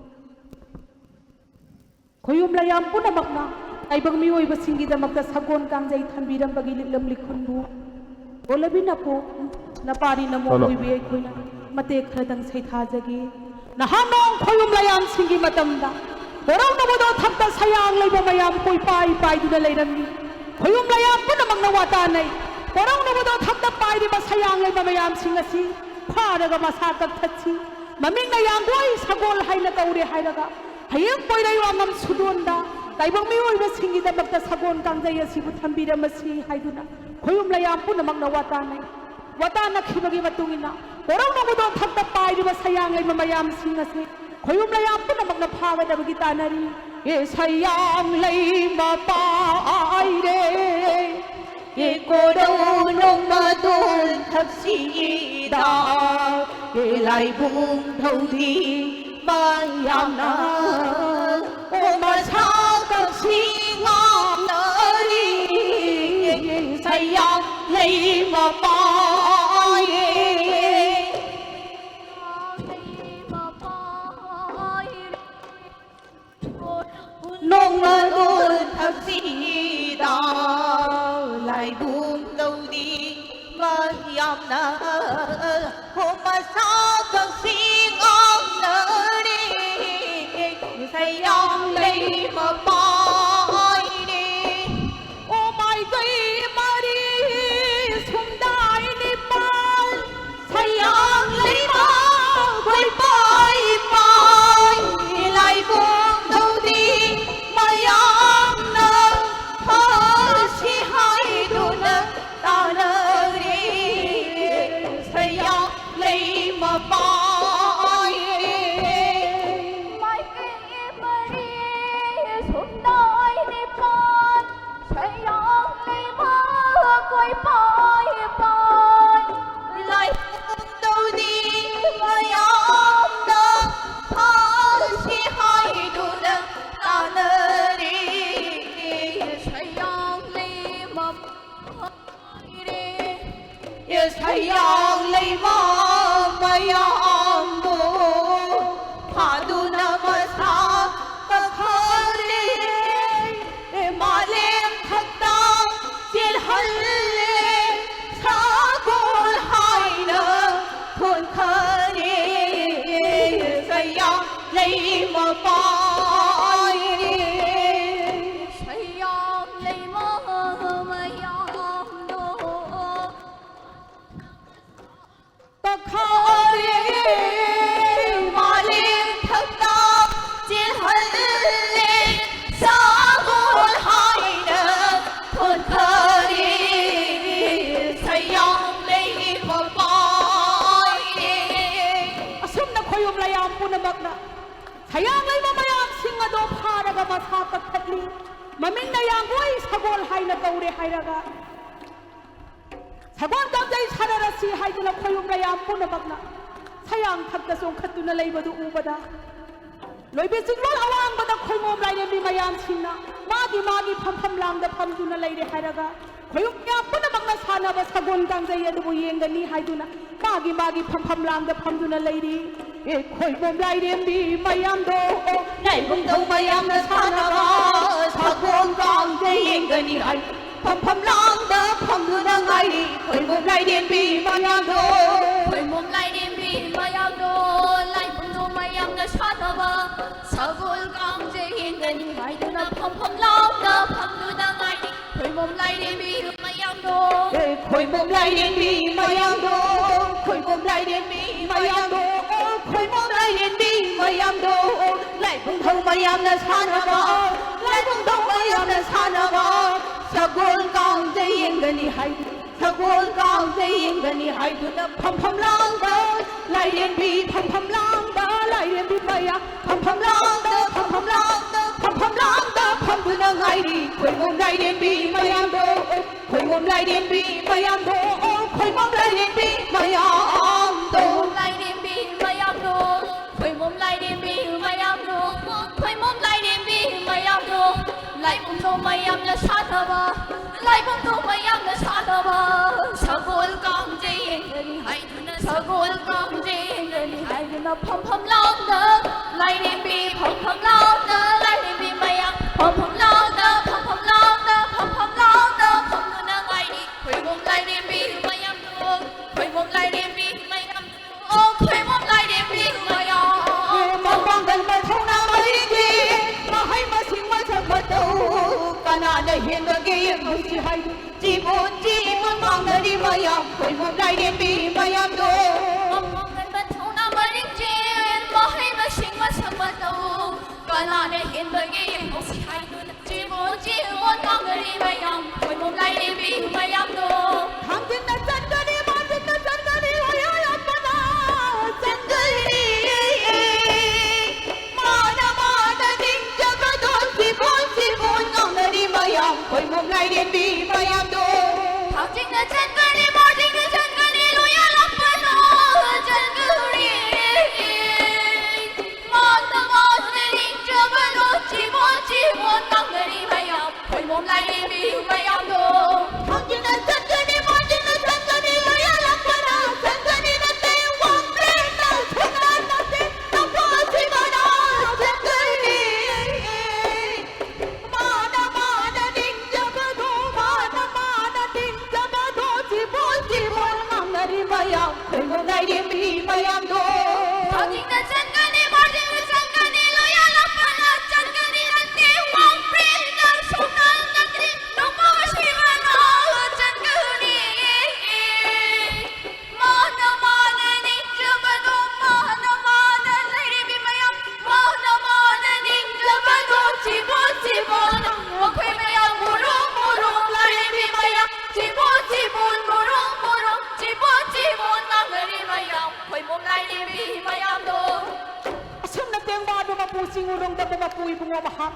ꯈꯣꯌꯨꯝ ꯂꯥꯌꯥꯝ ꯄꯨꯝꯅꯃꯛꯅ ꯇꯥꯏꯕꯪ ꯃꯤꯑꯣꯏꯕꯁꯤꯡꯒꯤꯗꯃꯛꯇ ꯁꯒꯣꯜ ꯀꯥꯡꯖꯩ ꯊꯝꯕꯤꯔꯝꯕꯒꯤ ꯂꯤꯛꯂꯝ ꯂꯤꯈꯨꯟꯕꯨ ꯇꯣꯜꯂꯕꯤ ꯅꯄꯣ ꯅꯄꯥꯔꯤ ꯅꯃꯣꯝ ꯍꯜꯂꯣ꯫ ꯑꯣꯏꯕꯤ ꯑꯩꯈꯣꯏꯅ ꯃꯇꯦꯛ ꯈꯔꯗꯪ ꯁꯩꯊꯥꯖꯒꯦ꯫ ꯅꯍꯥꯟ ꯅꯣꯡ ꯈꯣꯌꯨꯝ ꯂꯥꯌꯥꯝꯁꯤꯡꯒꯤ ꯃꯇꯝꯗ ꯀꯣꯔꯧ ꯅꯕꯣꯗꯣ ꯊꯛꯇ ꯁꯌꯥꯡ ꯂꯩꯕ ꯃꯌꯥꯝ ꯀꯣꯏꯄꯥꯏ ꯄꯥꯏꯗꯨꯅ ꯂꯩꯔꯝꯃꯤ꯫ ꯈꯣꯌꯨꯝ ꯂꯥꯌꯥꯝ ꯄꯨꯝꯅꯃꯛꯅ ꯋꯥ ꯇꯥꯅꯩ꯫ ꯀꯣꯔꯧ ꯅꯕꯣꯗꯣ ꯊꯛꯇ ꯄꯥꯏꯔꯤꯕ ꯁꯌꯥꯡ ꯂꯩꯕ ꯃꯌꯥꯝꯁꯤꯡ ꯑꯁꯤ ꯐꯥꯔꯒ ꯃꯁꯥ ꯀꯛꯊꯠꯁꯤ꯫ ꯃꯃꯤꯡꯅ ꯌꯥꯡꯒꯣꯏ ꯁꯒꯣꯜ ꯍꯥꯏꯅ ꯀꯧꯔꯦ ꯍꯥꯏꯔꯒ ꯍꯌꯦꯡ ꯄꯣꯏꯔꯩ ꯋꯥꯉꯝ ꯁꯨꯗꯣꯟꯗ ꯇꯥꯏꯕꯪ ꯃꯤꯑꯣꯏꯕꯁꯤꯡꯒꯤꯗꯃꯛꯇ ꯁꯒꯣꯜ ꯀꯥꯡꯖꯩ ꯑꯁꯤꯕꯨ ꯊꯝꯕꯤꯔꯝꯃꯁꯤ ꯍꯥꯏꯗꯨꯅ ꯈꯣꯌꯨꯝ ꯂꯥꯌꯥꯝ ꯄꯨꯝꯅꯃꯛꯅ ꯋꯥ ꯇꯥꯅꯩ꯫ ꯋꯥ ꯇꯥꯅꯈꯤꯕꯒꯤ ꯃꯇꯨꯡ ꯏꯟꯅ ꯀꯣꯔꯧ ꯅꯕꯣꯗꯣ ꯊꯛꯇ ꯄꯥꯏꯔꯤꯕ ꯁꯌꯥꯡ ꯂꯩꯃ ꯃꯌꯥꯝꯁꯤꯡ ꯑꯁꯤ ꯈꯣꯌꯨꯝ ꯂꯥꯌꯥꯝ ꯄꯨꯝꯅꯃꯛꯅ ꯐꯥꯒꯗꯕꯒꯤ ꯇꯥꯅꯔꯤ꯫ ꯑꯦ ꯁꯌꯥꯡ ꯂꯩꯃ ꯄꯥꯏꯔꯦ, ꯑꯦ ꯀꯣꯔꯧ ꯅꯣꯡꯃꯗꯣꯟ ꯊꯛꯁꯤꯗ, ꯑꯦ ꯂꯥꯏꯕꯨꯡ ꯊꯧꯗꯤ ꯃꯌꯥꯝꯅ ꯑꯣ ꯃꯁꯥ ꯀꯛꯁꯤ ꯉꯥꯡꯅꯔꯤ꯫ ꯁꯌꯥꯡ ꯂꯩꯃ ꯄꯥꯏꯌꯦ꯫ ꯌꯥꯝꯅ ꯍꯣꯃꯁꯥ ꯀꯛꯆꯤꯡ ꯉꯥꯡꯅꯔꯦ, ꯁꯌꯥꯡ ꯂꯩꯃ ꯄꯥꯏꯔꯦ꯫ ꯑꯣ ꯃꯥꯏꯀꯩ ꯃꯔꯤ ꯁꯨꯝꯗꯥꯏ ꯅꯤꯄꯥꯜ, ꯁꯌꯥꯡ ꯂꯩꯃ ꯀꯣꯏꯄꯥꯏ ꯄꯥꯏ, ꯂꯥꯏꯕꯨꯡ ꯇꯧꯗꯤ ꯃꯌꯥꯝꯅ ꯐꯁꯤ ꯍꯥꯏꯗꯨꯅ ꯇꯥꯅꯔꯦ, ꯁꯌꯥꯡ ꯂꯩꯃ ꯄꯥꯏꯔꯦ꯫ ꯃꯥꯏꯀꯩ ꯃꯔꯤ ꯁꯨꯝꯗꯥꯏ ꯅꯤꯄꯥꯜ, ꯁꯌꯥꯡ ꯂꯩꯃ ꯀꯣꯏꯄꯥꯏ ꯄꯥꯏ, ꯂꯥꯏꯕꯨꯡ ꯇꯧꯗꯤ ꯃꯌꯥꯝꯅ ꯐꯁꯤ ꯍꯥꯏꯗꯨꯅ ꯇꯥꯅꯔꯦ, ꯁꯌꯥꯡ ꯂꯩꯃ ꯄꯥꯏꯔꯦ꯫ ꯁꯌꯥꯡ ꯂꯩꯃ ꯃꯌꯥꯝꯕꯨ ꯐꯥꯗꯨꯅ ꯃꯁꯥ ꯀꯛꯈꯔꯦ꯫ ꯃꯥꯂꯦꯝ ꯊꯛꯇ ꯆꯦꯜꯍꯜꯂꯦ, ꯁꯒꯣꯜ ꯍꯥꯏꯅ ꯊꯣꯟꯈꯔꯦ꯫ ꯁꯌꯥꯡ ꯂꯩꯃ ꯄꯥꯏꯔꯦ꯫ ꯁꯌꯥꯡ ꯂꯩꯃ ꯃꯌꯥꯝꯗꯣ ꯀꯛꯈꯔꯦ꯫ ꯃꯥꯂꯦꯝ ꯊꯛꯇ ꯆꯦꯜꯍꯜꯂꯦ, ꯁꯒꯣꯜ ꯍꯥꯏꯅ ꯊꯣꯟꯈꯔꯦ꯫ ꯁꯌꯥꯡ ꯂꯩꯃ ꯄꯥꯏꯔꯦ꯫ ꯑꯁꯨꯝꯅ ꯈꯣꯌꯨꯝ ꯂꯌꯥꯝ ꯄꯨꯝꯅꯃꯛꯅ ꯁꯌꯥꯡ ꯂꯩꯃ ꯃꯌꯥꯝꯁꯤꯡ ꯑꯗꯣ ꯐꯥꯔꯒ ꯃꯁꯥ ꯀꯛꯊꯠꯂꯤ꯫ ꯃꯃꯤꯡꯅ ꯌꯥꯡꯒꯣꯏ ꯁꯒꯣꯜ ꯍꯥꯏꯅ ꯀꯧꯔꯦ ꯍꯥꯏꯔꯒ ꯁꯒꯣꯜ ꯀꯥꯡꯖꯩ ꯁꯥꯟꯅꯔꯁꯤ ꯍꯥꯏꯗꯨꯅ ꯈꯣꯌꯨꯝ ꯃꯌꯥꯝ ꯄꯨꯝꯅꯃꯛꯅ ꯁꯌꯥꯡ ꯊꯛꯇ ꯆꯣꯡꯈꯠꯇꯨꯅ ꯂꯩꯕꯗꯨ ꯎꯕꯗ, ꯂꯣꯏꯕꯤ ꯆꯤꯡꯂꯣꯜ ꯑꯋꯥꯡꯕꯗ ꯈꯣꯏꯃꯣꯝ ꯂꯥꯏꯔꯦꯝꯕꯤ ꯃꯌꯥꯝꯁꯤꯡꯅ ꯃꯥꯒꯤ ꯃꯥꯒꯤ ꯐꯝꯐꯝ ꯂꯥꯡꯗ ꯐꯝꯗꯨꯅ ꯂꯩꯔꯦ ꯍꯥꯏꯔꯒ, ꯈꯣꯌꯨꯝ ꯃꯌꯥꯝ ꯄꯨꯝꯅꯃꯛꯅ ꯁꯥꯟꯅꯕ ꯁꯒꯣꯜ ꯀꯥꯡꯖꯩ ꯑꯗꯨꯕꯨ ꯌꯦꯡꯒꯅꯤ ꯍꯥꯏꯗꯨꯅ ꯃꯥꯒꯤ ꯃꯥꯒꯤ ꯐꯝꯐꯝ ꯂꯥꯡꯗ ꯐꯝꯗꯨꯅ ꯂꯩꯔꯤ꯫ ꯑꯦ, ꯈꯣꯏꯃꯣꯝ ꯂꯥꯏꯔꯦꯝꯕꯤ ꯃꯌꯥꯝꯗꯣ, ꯑꯣ, ꯂꯥꯏꯕꯨꯡꯗꯧ ꯃꯌꯥꯝꯅ ꯁꯥꯟꯅꯕ ꯁꯒꯣꯜ ꯀꯥꯡꯖꯩ ꯌꯦꯡꯒꯅꯤ ꯍꯥꯏ ꯐꯝꯐꯝ ꯂꯥꯡꯗ ꯐꯝꯗꯨꯅ ꯉꯥꯏꯔꯤ꯫ ꯈꯣꯏ ꯂꯥꯏꯔꯦꯝꯕꯤ ꯃꯌꯥꯝꯗꯣ, ꯈꯣꯏꯃꯣꯝ ꯂꯥꯏꯔꯦꯝꯕꯤ ꯃꯌꯥꯝꯗꯣ, ꯂꯥꯏꯕꯨꯡꯗꯣ ꯃꯌꯥꯝꯅ ꯁꯥꯟꯅꯕ ꯁꯒꯣꯜ ꯀꯥꯡꯖꯩ ꯌꯦꯡꯒꯅꯤ ꯍꯥꯏꯗꯨꯅ ꯐꯝꯐꯝ ꯂꯥꯎꯅ ꯐꯝꯗꯨꯅ ꯉꯥꯏꯔꯤ꯫ ꯈꯣꯏꯃꯣꯝ ꯂꯥꯏꯔꯦꯝꯕꯤ ꯃꯌꯥꯝꯗꯣ, ꯑꯦ, ꯈꯣꯏꯃꯣꯝ ꯂꯥꯏꯔꯦꯝꯕꯤ ꯃꯌꯥꯝꯗꯣ, ꯈꯣꯏꯃꯣꯝ ꯂꯥꯏꯔꯦꯝꯕꯤ ꯃꯌꯥꯝꯗꯣ, ꯑꯣ, ꯈꯣꯏꯃꯣꯝ ꯂꯥꯏꯔꯦꯝꯕꯤ ꯃꯌꯥꯝꯗꯣ, ꯂꯥꯏꯕꯨꯡꯊꯧ ꯃꯌꯥꯝꯅ ꯁꯥꯟꯅꯕ, ꯂꯥꯏꯕꯨꯡꯊꯧ ꯃꯌꯥꯝꯅ ꯁꯥꯟꯅꯕ ꯁꯒꯣꯜ ꯀꯥꯡꯖꯩ ꯌꯦꯡꯒꯅꯤ ꯍꯥꯏꯗꯨꯅ, ꯁꯒꯣꯜ ꯀꯥꯡꯖꯩ ꯌꯦꯡꯒꯅꯤ ꯍꯥꯏꯗꯨꯅ ꯐꯝꯐꯝ ꯂꯥꯡꯗ ꯂꯥꯏꯔꯦꯝꯕꯤ, ꯐꯝꯐꯝ ꯂꯥꯡꯗ ꯂꯥꯏꯔꯦꯝꯕꯤ ꯃꯌꯥꯝ, ꯐꯝꯐꯝ ꯂꯥꯡꯗ, ꯐꯝꯐꯝ ꯂꯥꯡꯗ, ꯐꯝꯐꯝ ꯂꯥꯡꯗ ꯐꯝꯗꯨꯅ ꯉꯥꯏꯔꯤ꯫ ꯈꯣꯏꯃꯣꯝ ꯂꯥꯏꯔꯦꯝꯕꯤ ꯃꯌꯥꯝꯗꯣ, ꯈꯣꯏꯃꯣꯝ ꯂꯥꯏꯔꯦꯝꯕꯤ ꯃꯌꯥꯝꯗꯣ, ꯑꯣ, ꯈꯣꯏꯃꯣꯝ ꯂꯥꯏꯔꯦꯝꯕꯤ ꯃꯌꯥꯝꯗꯣ꯫ ꯂꯥꯏꯔꯦꯝꯕꯤ ꯃꯌꯥꯝꯗꯣ, ꯈꯣꯏꯃꯣꯝ ꯂꯥꯏꯔꯦꯝꯕꯤ ꯃꯌꯥꯝꯗꯣ, ꯈꯣꯏꯃꯣꯝ ꯂꯥꯏꯔꯦꯝꯕꯤ ꯃꯌꯥꯝꯗꯣ, ꯂꯥꯏꯕꯨꯡꯗꯣ ꯃꯌꯥꯝꯅ ꯁꯥꯟꯅꯕ, ꯂꯥꯏꯕꯨꯡꯗꯣ ꯃꯌꯥꯝꯅ ꯁꯥꯟꯅꯕ ꯁꯒꯣꯜ ꯀꯥꯡꯖꯩ ꯌꯦꯡꯒꯅꯤ ꯍꯥꯏꯗꯨꯅ, ꯁꯒꯣꯜ ꯀꯥꯡꯖꯩ ꯌꯦꯡꯒꯅꯤ ꯍꯥꯏꯗꯨꯅ ꯐꯝꯐꯝ ꯂꯥꯡꯗ ꯂꯥꯏꯔꯦꯝꯕꯤ, ꯐꯝꯐꯝ ꯂꯥꯡꯗ ꯂꯥꯏꯔꯦꯝꯕꯤ ꯃꯌꯥꯝ, ꯐꯝꯐꯝ ꯂꯥꯡꯗ, ꯐꯝꯐꯝ ꯂꯥꯡꯗ, ꯐꯝꯐꯝ ꯂꯥꯡꯗ ꯐꯝꯗꯨꯅ ꯉꯥꯏꯔꯤ꯫ ꯈꯣꯏꯃꯣꯝ ꯂꯥꯏꯔꯦꯝꯕꯤ ꯃꯌꯥꯝꯗꯣ, ꯈꯣꯏꯃꯣꯝ ꯂꯥꯏꯔꯦꯝꯕꯤ ꯃꯌꯥꯝꯗꯣ, ꯑꯣ, ꯈꯣꯏꯃꯣꯝ ꯂꯥꯏꯔꯦꯝꯕꯤ ꯃꯌꯥꯝ꯫ ꯃꯄꯥꯡꯒꯜ ꯃꯊꯧꯅꯥ ꯃꯔꯤꯒꯤ ꯃꯍꯩ ꯃꯁꯤꯡ ꯃꯁꯛ ꯃꯇꯧ ꯀꯅꯥꯅ ꯍꯦꯟꯕꯒꯦ ꯌꯦꯡꯍꯧꯁꯤ ꯍꯥꯏꯗꯨꯅ ꯆꯤꯕꯣꯟ ꯆꯤꯕꯣꯟ ꯉꯥꯡꯅꯔꯤ ꯃꯌꯥꯝ, ꯈꯣꯏꯃꯣꯝ ꯂꯥꯏꯔꯦꯝꯕꯤ ꯃꯌꯥꯝꯗꯣ꯫ ꯃꯄꯥꯡꯒꯜ ꯃꯊꯧꯅꯥ ꯃꯔꯤꯡꯖꯦꯜ ꯃꯍꯩ ꯃꯁꯤꯡ ꯃꯁꯛ ꯃꯇꯧ ꯀꯅꯥꯅ ꯍꯦꯟꯕꯒꯦ ꯌꯦꯡꯍꯧꯁꯤ ꯍꯥꯏꯗꯨꯅ ꯆꯤꯕꯣꯟ ꯆꯤꯕꯣꯟ ꯉꯥꯡꯅꯔꯤ ꯃꯌꯥꯝ, ꯈꯣꯏꯃꯣꯝ ꯂꯥꯏꯔꯦꯝꯕꯤ ꯃꯌꯥꯝꯗꯣ꯫ ꯊꯥꯡꯖꯤꯡꯅ ꯆꯟꯒꯅꯤ, ꯃꯥꯡꯖꯤꯟꯅ ꯆꯟꯒꯅꯤ, ꯑꯣꯌꯥꯔꯞꯄꯅ ꯆꯟꯒꯅꯤ꯫ ꯃꯥꯅ ꯃꯥꯅ ꯅꯤꯡꯖꯕꯗꯣ ꯆꯤꯕꯣꯟ ꯆꯤꯕꯣꯟ ꯉꯥꯡꯅꯔꯤ ꯃꯌꯥꯝ, ꯈꯣꯏꯃꯣꯝ ꯂꯥꯏꯔꯦꯝꯕꯤ ꯃꯌꯥꯝꯗꯣ꯫ ꯊꯥꯡꯖꯤꯡꯅ ꯆꯟꯒꯅꯤ, ꯃꯥꯡꯖꯤꯡꯅ ꯆꯟꯒꯅꯤ, ꯂꯣꯌꯥꯔꯞꯄꯅ ꯆꯟꯒꯅꯤ꯫ ꯃꯥꯅ ꯃꯥꯅ ꯅꯤꯡꯖꯕꯗꯣ ꯆꯤꯕꯣꯟ ꯆꯤꯕꯣꯟ ꯉꯥꯡꯅꯔꯤ ꯃꯌꯥꯝ, ꯈꯣꯏꯃꯣꯝ ꯂꯥꯏꯔꯦꯝꯕꯤ ꯃꯌꯥꯝꯗꯣ꯫ ꯊꯥꯡꯖꯤꯡ ꯌꯥꯝꯗꯣ꯫ ꯊꯥꯡꯖꯤꯡꯗ ꯆꯠꯀꯅꯤ, ꯃꯥꯔꯖꯤꯡꯗ ꯆꯠꯀꯅꯤ, ꯂꯣꯌꯥꯂꯥꯛꯄꯅ ꯆꯠꯀꯅꯤ, ꯅꯠꯇꯦ ꯋꯥꯡꯕ꯭ꯔꯦꯟꯗ ꯁꯨꯡꯅꯪ ꯅꯪꯗ꯭ꯔꯤ, ꯅꯣꯡꯄꯣꯛ ꯁꯤꯕꯅ ꯆꯠꯀꯅꯤ꯫ ꯃꯥꯅ ꯃꯥꯅ ꯅꯤꯡꯖꯕꯗꯣ, ꯃꯥꯅ ꯃꯥꯅ ꯂꯩꯔꯤꯕꯤ ꯃꯌꯥꯝ, ꯃꯥꯅ ꯃꯥꯅ ꯅꯤꯡꯖꯕꯗꯣ, ꯆꯤꯕꯣꯟ ꯆꯤꯕꯣꯟ ꯃꯈꯣꯏ ꯃꯌꯥꯝ, ꯃꯨꯔꯨꯝ ꯃꯨꯔꯨꯝ ꯂꯩꯔꯤꯕꯤ ꯃꯌꯥꯝ, ꯆꯤꯕꯣꯟ ꯆꯤꯕꯣꯟ ꯃꯨꯔꯨꯝ ꯃꯨꯔꯨꯝ ꯆꯤꯕꯣꯟ ꯆꯤꯕꯣꯟ ꯂꯥꯡꯅꯔꯤ ꯃꯌꯥꯝ, ꯈꯣꯏꯃꯣꯝ ꯂꯥꯏꯔꯦꯝꯕꯤ ꯃꯌꯥꯝꯗꯣ꯫ ꯑꯁꯨꯝꯅ ꯇꯦꯡꯕꯥꯗꯨ ꯃꯄꯨ ꯆꯤꯡꯉꯨꯔꯣꯡꯗꯕꯨ ꯃꯄꯨ ꯏꯕꯨꯡꯉꯣ ꯃꯍꯥꯛ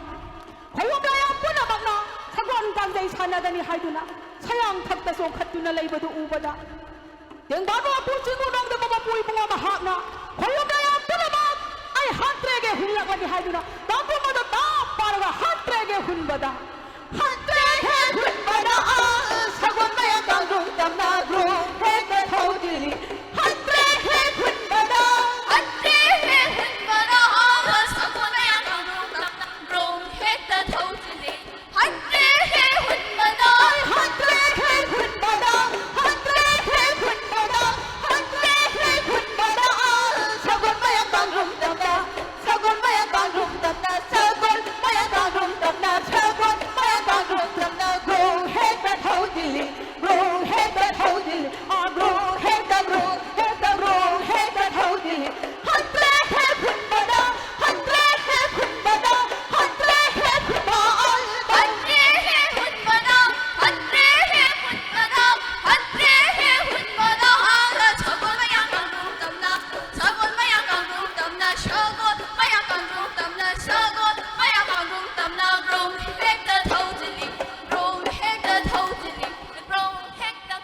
ꯈꯣꯏꯌꯨꯝ ꯂꯥꯏꯌꯥꯝ ꯄꯨꯝꯅꯃꯛꯅ ꯁꯒꯣꯜ ꯀꯥꯡꯖꯩ ꯁꯥꯟꯅꯒꯅꯤ ꯍꯥꯏꯗꯨꯅ ꯁꯌꯥꯡ ꯊꯛꯇ ꯆꯣꯡꯈꯠꯇꯨꯅ ꯂꯩꯕꯗꯨ ꯎꯕꯗ, ꯇꯦꯡꯕꯥꯗꯨ ꯃꯄꯨ ꯆꯤꯡꯉꯨꯔꯣꯡꯗꯕꯨ ꯃꯄꯨ ꯏꯕꯨꯡꯉꯣ ꯃꯍꯥꯛꯅ ꯈꯣꯏꯌꯨꯝ ꯂꯥꯏꯌꯥꯝ ꯄꯨꯝꯅꯃꯛ ꯑꯩ ꯍꯟꯇ꯭ꯔꯦꯒꯦ ꯍꯨꯜꯂꯛꯂꯒꯦ ꯍꯥꯏꯗꯨꯅ ꯇꯥꯡꯈꯨꯜ ꯃꯗꯨ ꯇꯥꯞ ꯄꯥꯔꯒ ꯍꯟꯇ꯭ꯔꯦꯒꯦ ꯍꯨꯟꯕꯗ, ꯍꯟꯇ꯭ꯔꯦꯒꯦ ꯍꯨꯟꯕꯗ ꯁꯒꯣꯜ ꯃꯌꯥ ꯀꯥꯡꯗ꯭ꯔꯨꯝ ꯇꯝꯅ ꯒ꯭ꯔꯨꯝ ꯍꯦꯛꯇ ꯊꯧꯗꯤꯜꯂꯤ꯫ ꯍꯟꯇ꯭ꯔꯦꯒꯦ ꯍꯨꯟꯕꯗ, ꯍꯟꯇ꯭ꯔꯦꯒꯦ ꯍꯨꯟꯕꯗ ꯁꯒꯣꯜ ꯃꯌꯥ ꯀꯥꯡꯗ꯭ꯔꯨꯝ ꯇꯝꯅ ꯒ꯭ꯔꯨꯝ ꯍꯦꯛꯇ ꯊꯧꯗꯤꯜꯂꯤ꯫ ꯍꯟꯇ꯭ꯔꯦꯒꯦ ꯍꯨꯟꯕꯗ, ꯍꯟꯇ꯭ꯔꯦꯒꯦ ꯍꯨꯟꯕꯗ, ꯍꯟꯇ꯭ꯔꯦꯒꯦ ꯍꯨꯟꯕꯗ, ꯍꯟꯇ꯭ꯔꯦꯒꯦ ꯍꯨꯟꯕꯗ ꯁꯒꯣꯜ ꯃꯌꯥ ꯀꯥꯡꯗ꯭ꯔꯨꯝ ꯇꯝꯅ ꯁꯒꯣꯜ ꯃꯌꯥ ꯀꯥꯡꯗ꯭ꯔꯨꯝ ꯇꯝꯅ, ꯁꯒꯣꯜ ꯃꯌꯥ ꯀꯥꯡꯗ꯭ꯔꯨꯝ ꯇꯝꯅ, ꯁꯒꯣꯜ ꯃꯌꯥ ꯀꯥꯡꯗ꯭ꯔꯨꯝ ꯇꯝꯅ, ꯒ꯭ꯔꯨꯡ ꯍꯦꯛꯇ ꯊꯧꯗꯤꯜꯂꯤ, ꯒ꯭ꯔꯨꯡ ꯍꯦꯛꯇ ꯊꯧꯗꯤꯜꯂꯤ, ꯑꯥ, ꯒ꯭ꯔꯨꯡ ꯍꯦꯛꯇ, ꯒ꯭ꯔꯨꯡ ꯍꯦꯛꯇ, ꯒ꯭ꯔꯨꯡ ꯍꯦꯛꯇ ꯊꯧꯗꯤꯜꯂꯤ꯫ ꯍꯟꯇ꯭ꯔꯦ ꯍꯦꯛ ꯍꯨꯟꯕꯗ, ꯍꯟꯇ꯭ꯔꯦ ꯍꯦꯛ ꯍꯨꯟꯕꯗ, ꯍꯟꯇ꯭ꯔꯦ ꯍꯦꯛ ꯍꯨꯟꯕ ꯑꯜꯕ꯫ ꯍꯟꯇ꯭ꯔꯦ ꯍꯦꯛ ꯍꯨꯟꯕꯗ, ꯍꯟꯇ꯭ꯔꯦ ꯍꯦꯛ ꯍꯨꯟꯕꯗ, ꯍꯟꯇ꯭ꯔꯦ ꯍꯦꯛ ꯍꯨꯟꯕꯗ, ꯑꯥ, ꯁꯒꯣꯜ ꯃꯌꯥ ꯀꯥꯡꯗ꯭ꯔꯨꯝ ꯇꯝꯅ, ꯁꯒꯣꯜ ꯃꯌꯥ ꯀꯥꯡꯗ꯭ꯔꯨꯝ ꯇꯝꯅ, ꯁꯒꯣꯜ ꯃꯌꯥ ꯀꯥꯡꯗ꯭ꯔꯨꯝ ꯇꯝꯅ, ꯁꯒꯣꯜ ꯃꯌꯥ ꯀꯥꯡꯗ꯭ꯔꯨꯝ ꯇꯝꯅ, ꯒ꯭ꯔꯨꯝ ꯍꯦꯛꯇ ꯊꯧꯖꯤꯜꯂꯤ, ꯒ꯭ꯔꯨꯝ ꯍꯦꯛꯇ ꯊꯧꯖꯤꯜꯂꯤ, ꯒ꯭ꯔꯨꯝ ꯍꯦꯛꯇ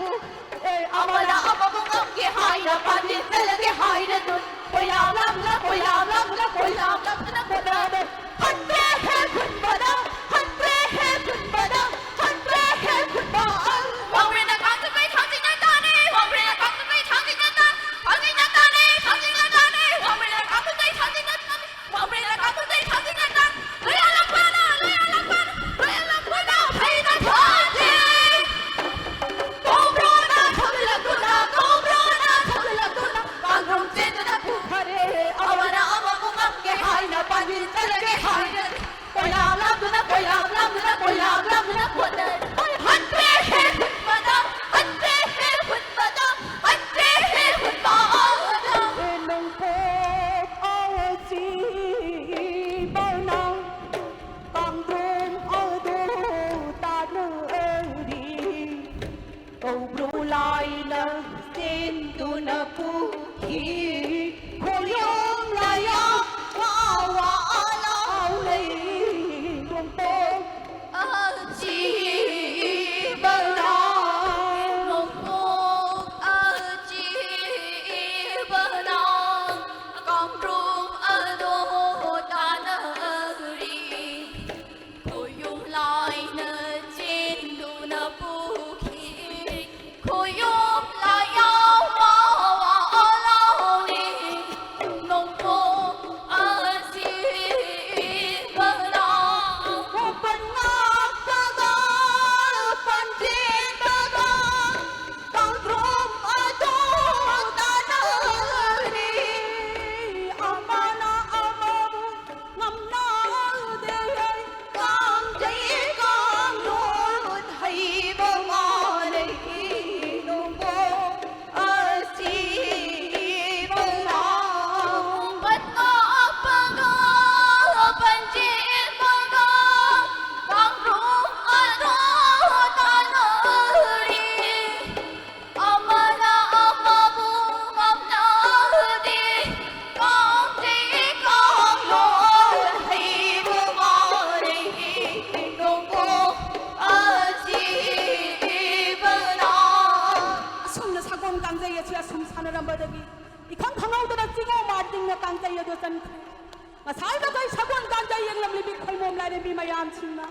ꯑꯦ, ꯑꯃꯅ ꯑꯃꯕꯨ ꯉꯝꯒꯦ ꯍꯥꯏꯅ ꯄꯥꯟꯖꯤꯟ ꯆꯠꯂꯒꯦ ꯍꯥꯏꯔꯗꯨꯅ ꯀꯣꯏꯂꯥꯝ ꯂꯥꯝꯗꯨꯅ, ꯀꯣꯏꯂꯥꯝ ꯂꯥꯝꯗꯨꯅ, ꯀꯣꯏꯂꯥꯝ ꯂꯥꯝꯗꯨꯅ ꯈꯣꯠꯅꯔꯦ꯫ ꯍꯟꯗ꯭ꯔꯦ ꯍꯦꯛ ꯍꯨꯟꯕꯗ, ꯍꯟꯗ꯭ꯔꯦ ꯍꯦꯛ ꯍꯨꯟꯕꯗ, ꯍꯟꯗ꯭ꯔꯦ ꯍꯦꯛ ꯍꯨꯟꯕ꯫ ꯋꯥꯡꯕ꯭ꯔꯦꯟꯅ ꯀꯥꯡꯖꯩ ꯊꯥꯡꯖꯤꯡꯅ ꯇꯥꯔꯦ, ꯋꯥꯡꯕ꯭ꯔꯦꯟꯅ ꯀꯥꯡꯖꯩ ꯊꯥꯡꯖꯤꯡꯅ ꯇꯥꯔꯦ, ꯊꯥꯡꯖꯤꯡꯅ ꯇꯥꯔꯦ, ꯊꯥꯡꯖꯤꯡꯅ ꯇꯥꯔꯦ, ꯋꯥꯡꯕ꯭ꯔꯦꯟꯅ ꯀꯥꯡꯖꯩ ꯊꯥꯡꯖꯤꯡꯅ ꯇꯥꯔꯦ꯫ ꯅꯣꯡꯄꯣꯛ ꯑꯁꯤꯕꯅ ꯀꯥꯡꯗ꯭ꯔꯨꯝ ꯑꯗꯨ ꯇꯥꯟꯅꯔꯤ꯫ ꯀꯧꯕ꯭ꯔꯨ ꯂꯥꯏꯅ ꯆꯦꯟꯗꯨꯅ ꯄꯨꯈꯤ꯫ ꯈꯣꯌꯨꯝ ꯂꯥꯏꯌꯥ ꯋꯥ ꯋꯥ ꯂꯥꯎꯅꯩ꯫ ꯅꯣꯡꯄꯣꯛ ꯑꯁꯤꯕꯅ, ꯅꯣꯡꯄꯣꯛ ꯑꯁꯤꯕꯅ ꯀꯥꯡꯗ꯭ꯔꯨꯝ ꯑꯗꯣ ꯇꯥꯟꯅꯔꯤ꯫ ꯈꯣꯌꯨꯝ ꯂꯥꯏꯅ ꯆꯦꯟꯗꯨꯅ ꯄꯨꯈꯤ꯫ ꯈꯣꯌꯨꯝ ꯂꯥꯏꯌꯥꯎ ꯋꯥ ꯋꯥ ꯂꯥꯎꯔꯤ꯫ ꯀꯥꯡꯖꯩ ꯑꯁꯤ ꯑꯁꯨꯝ ꯁꯥꯟꯅꯔꯝꯕꯗꯒꯤ ꯏꯈꯪ ꯈꯪꯍꯧꯗꯅ ꯆꯤꯡꯉꯨ ꯃꯥꯔꯇꯤꯡꯅ ꯀꯥꯡꯖꯩ ꯑꯗꯨ ꯆꯟꯈ꯭ꯔꯦ꯫ ꯉꯁꯥꯏꯗ ꯑꯩꯈꯣꯏ ꯁꯒꯣꯜ ꯀꯥꯡꯖꯩ ꯌꯦꯡꯂꯝꯂꯤꯕꯤ ꯈꯣꯏꯃꯣꯝ ꯂꯥꯏꯔꯦꯝꯕꯤ ꯃꯌꯥꯝꯁꯤꯡꯅ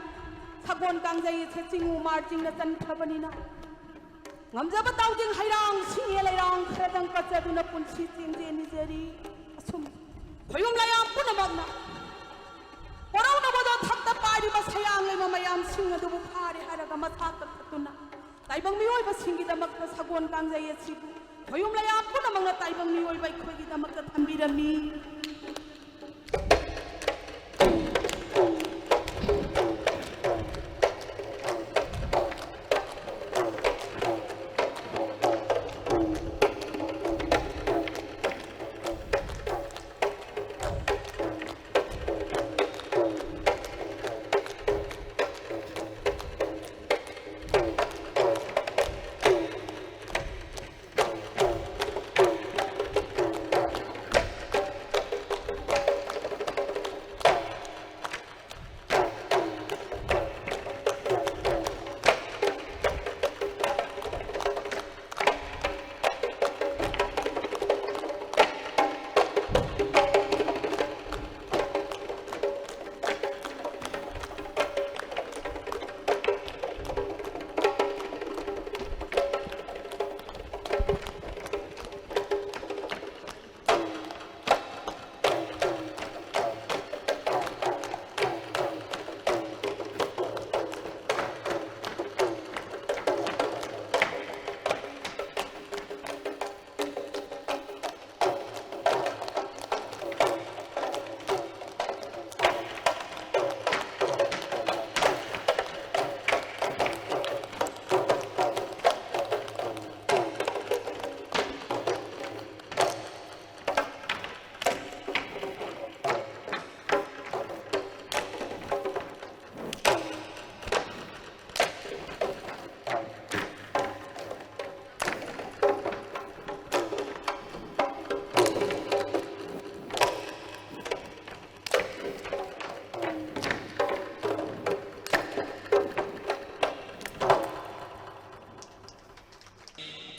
ꯁꯒꯣꯜ ꯀꯥꯡꯖꯩ ꯑꯁꯤ ꯆꯤꯡꯉꯨ ꯃꯥꯔꯇꯤꯡꯅ ꯆꯟꯈ꯭ꯔꯕꯅꯤꯅ ꯉꯝꯖꯕ ꯇꯥꯎꯖꯤꯡ ꯍꯩꯔꯥꯡ ꯁꯤꯡꯉꯦ ꯂꯩꯔꯥꯡ ꯈꯔꯗꯪ ꯀꯠꯆꯗꯨꯅ ꯄꯨꯟꯁꯤ ꯆꯦꯟꯖꯦꯟ ꯅꯤꯖꯔꯤ꯫ ꯑꯁꯨꯝ ꯈꯣꯌꯨꯝ ꯂꯥꯌꯥꯝ ꯄꯨꯝꯅꯃꯛꯅ ꯀꯣꯔꯧꯅꯕꯗꯣ ꯊꯛꯇ ꯄꯥꯏꯔꯤꯕ ꯁꯌꯥꯡ ꯂꯩꯃ ꯃꯌꯥꯝꯁꯤꯡ ꯑꯗꯨꯕꯨ ꯐꯥꯔꯦ ꯍꯥꯏꯔꯒ ꯃꯁꯥ ꯀꯛꯊꯠꯇꯨꯅ ꯇꯥꯏꯕꯪ ꯃꯤꯑꯣꯏꯕꯁꯤꯡꯒꯤꯗꯃꯛꯇ ꯁꯒꯣꯜ ꯀꯥꯡꯖꯩ ꯑꯁꯤꯕꯨ ꯈꯣꯌꯨꯝ ꯂꯥꯌꯥꯝ ꯄꯨꯝꯅꯃꯛꯅ ꯇꯥꯏꯕꯪ ꯃꯤꯑꯣꯏꯕ ꯑꯩꯈꯣꯏꯒꯤꯗꯃꯛꯇ ꯊꯝꯕꯤꯔꯝꯃꯤ꯫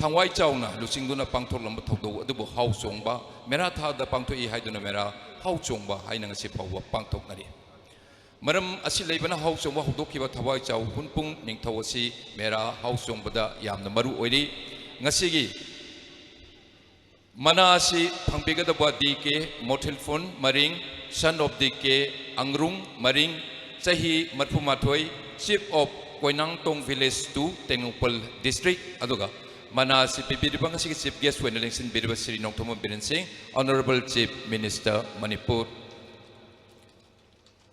ꯊꯋꯥꯏ ꯆꯥꯎꯅ ꯂꯨꯆꯤꯡꯗꯨꯅ ꯄꯥꯡꯊꯣꯛꯂꯝꯕ ꯊꯧꯗꯣꯛ ꯑꯗꯨꯕꯨ ꯍꯥꯎ ꯆꯣꯡꯕ, ꯃꯦꯔꯥ ꯊꯥꯗ ꯄꯥꯡꯊꯣꯛꯏ ꯍꯥꯏꯗꯨꯅ ꯃꯦꯔꯥ ꯍꯥꯎ ꯆꯣꯡꯕ ꯍꯥꯏꯅ ꯉꯁꯤ ꯐꯥꯎꯕ ꯄꯥꯡꯊꯣꯛꯅꯔꯤ꯫ ꯃꯔꯝ ꯑꯁꯤ ꯂꯩꯕꯅ ꯍꯥꯎ ꯆꯣꯡꯕ ꯍꯧꯗꯣꯛꯈꯤꯕ ꯊꯋꯥꯏ ꯆꯥꯎ ꯍꯨꯟꯄꯨꯡ ꯅꯤꯡꯊꯧ ꯑꯁꯤ ꯃꯦꯔꯥ ꯍꯥꯎ ꯆꯣꯡꯕꯗ ꯌꯥꯝꯅ ꯃꯔꯨ ꯑꯣꯏꯔꯤ꯫ ꯉꯁꯤꯒꯤ ꯃꯅꯥ ꯑꯁꯤ ꯐꯪꯕꯤꯒꯗꯕ D K ꯃꯣꯊꯤꯜꯐꯨꯟ ꯃꯔꯤꯡ, son of D K ꯑꯪꯔꯨꯡ ꯃꯔꯤꯡ, ꯆꯍꯤ ꯃꯔꯤꯐꯨ ꯃꯥꯊꯣꯏ, chief of ꯀꯣꯏꯅꯥꯡꯇꯣꯡ village two, Tengnoupal district, ꯑꯗꯨꯒ ꯃꯅꯥ ꯑꯁꯤ ꯄꯤꯕꯤꯔꯤꯕ ꯉꯁꯤꯒꯤ chief guest ꯑꯣꯏꯅ ꯂꯦꯡꯁꯤꯟꯕꯤꯔꯤꯕ ꯁ꯭ꯔꯤ ꯅꯣꯡꯊꯣꯝꯕꯝ ꯕꯤꯔꯦꯟ ꯁꯤꯡ, Honourable Chief Minister, ꯃꯅꯤꯄꯨꯔ꯫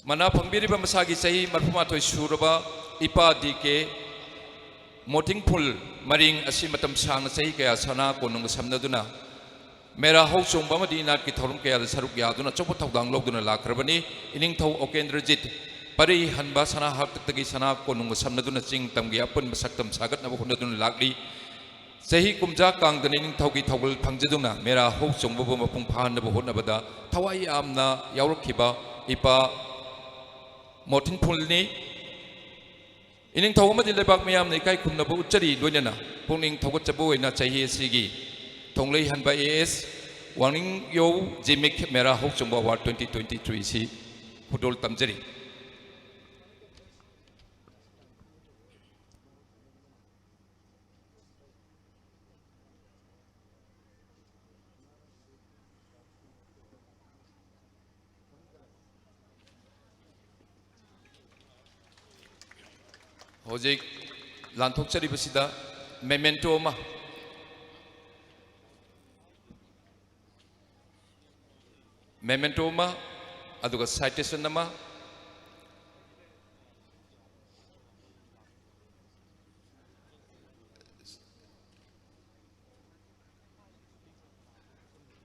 ꯃꯅꯥ ꯐꯪꯕꯤꯔꯤꯕ ꯃꯁꯥꯒꯤ ꯆꯍꯤ ꯃꯔꯤꯐꯨ ꯃꯥꯊꯣꯏ ꯁꯨꯔꯕ ꯏꯄꯥ ꯗꯤ ꯀꯦ ꯃꯣꯇꯤꯡꯐꯨꯜ ꯃꯔꯤꯡ ꯑꯁꯤ ꯃꯇꯝ ꯁꯥꯡꯅ ꯆꯍꯤ ꯀꯌꯥ ꯁꯅꯥ ꯀꯣꯅꯨꯡꯒ ꯁꯝꯅꯗꯨꯅ ꯃꯦꯔꯥ ꯍꯧ ꯆꯣꯡꯕ ꯑꯃꯗꯤ ꯏꯅꯥꯠꯀꯤ ꯊꯧꯔꯝ ꯀꯌꯥꯗ ꯁꯔꯨꯛ ꯌꯥꯗꯨꯅ ꯑꯆꯧꯕ ꯊꯧꯗꯥꯡ ꯂꯧꯗꯨꯅ ꯂꯥꯛꯈ꯭ꯔꯕꯅꯤ꯫ ꯏꯅꯤꯡꯊꯧ ꯑꯣꯀꯦꯟꯗ꯭ꯔꯖꯤꯠ ꯄꯔꯤ ꯍꯟꯕ ꯁꯅꯥ ꯍꯥꯛꯇꯛꯇꯒꯤ ꯁꯅꯥ ꯀꯣꯅꯨꯡꯒ ꯁꯝꯅꯗꯨꯅ ꯆꯤꯡ ꯇꯝꯒꯤ ꯑꯄꯨꯟꯕ ꯁꯛꯇꯝ ꯁꯥꯒꯠꯅꯕ ꯍꯣꯠꯅꯗꯨꯅ ꯂꯥꯛꯂꯤ꯫ ꯆꯍꯤ ꯀꯨꯝꯖꯥ ꯀꯥꯡꯗꯅ ꯏꯅꯤꯡꯊꯧꯒꯤ ꯊꯧꯒꯜ ꯐꯪꯖꯗꯨꯅ ꯃꯦꯔꯥ ꯍꯧ ꯆꯣꯡꯕꯕꯨ ꯃꯄꯨꯡ ꯐꯥꯍꯟꯅꯕ ꯍꯣꯠꯅꯕꯗ ꯊꯋꯥꯏ ꯌꯥꯝꯅ ꯌꯥꯎꯔꯛꯈꯤꯕ ꯏꯄꯥ ꯃꯣꯊꯤꯟꯐꯨꯜꯅꯤ꯫ ꯏꯅꯤꯡꯊꯧ ꯑꯃꯗꯤ ꯂꯩꯕꯥꯛ ꯃꯤꯌꯥꯝꯅ ꯏꯀꯥꯏ ꯈꯨꯝꯅꯕ ꯎꯠꯆꯔꯤ꯫ ꯂꯣꯏꯅꯅ ꯄꯨꯛꯅꯤꯡ ꯊꯧꯒꯠꯆꯕ ꯑꯣꯏꯅ ꯆꯍꯤ ꯑꯁꯤꯒꯤ ꯊꯣꯡꯂꯩ ꯍꯟꯕ ꯑꯦ ꯑꯦꯁ ꯋꯥꯡꯅꯤꯡꯌꯧ ꯖꯤꯃꯤꯛ ꯃꯦꯔꯥ ꯍꯧ ꯆꯣꯡꯕ ꯑꯦꯋꯥꯔꯗ twenty twenty three ꯑꯁꯤ ꯈꯨꯗꯣꯜ ꯇꯝꯖꯔꯤ꯫ ꯍꯧꯖꯤꯛ ꯂꯥꯟꯊꯣꯛꯆꯔꯤꯕꯁꯤꯗ memento ꯑꯃ, memento ꯑꯃ, ꯑꯗꯨꯒ citation ꯑꯃ,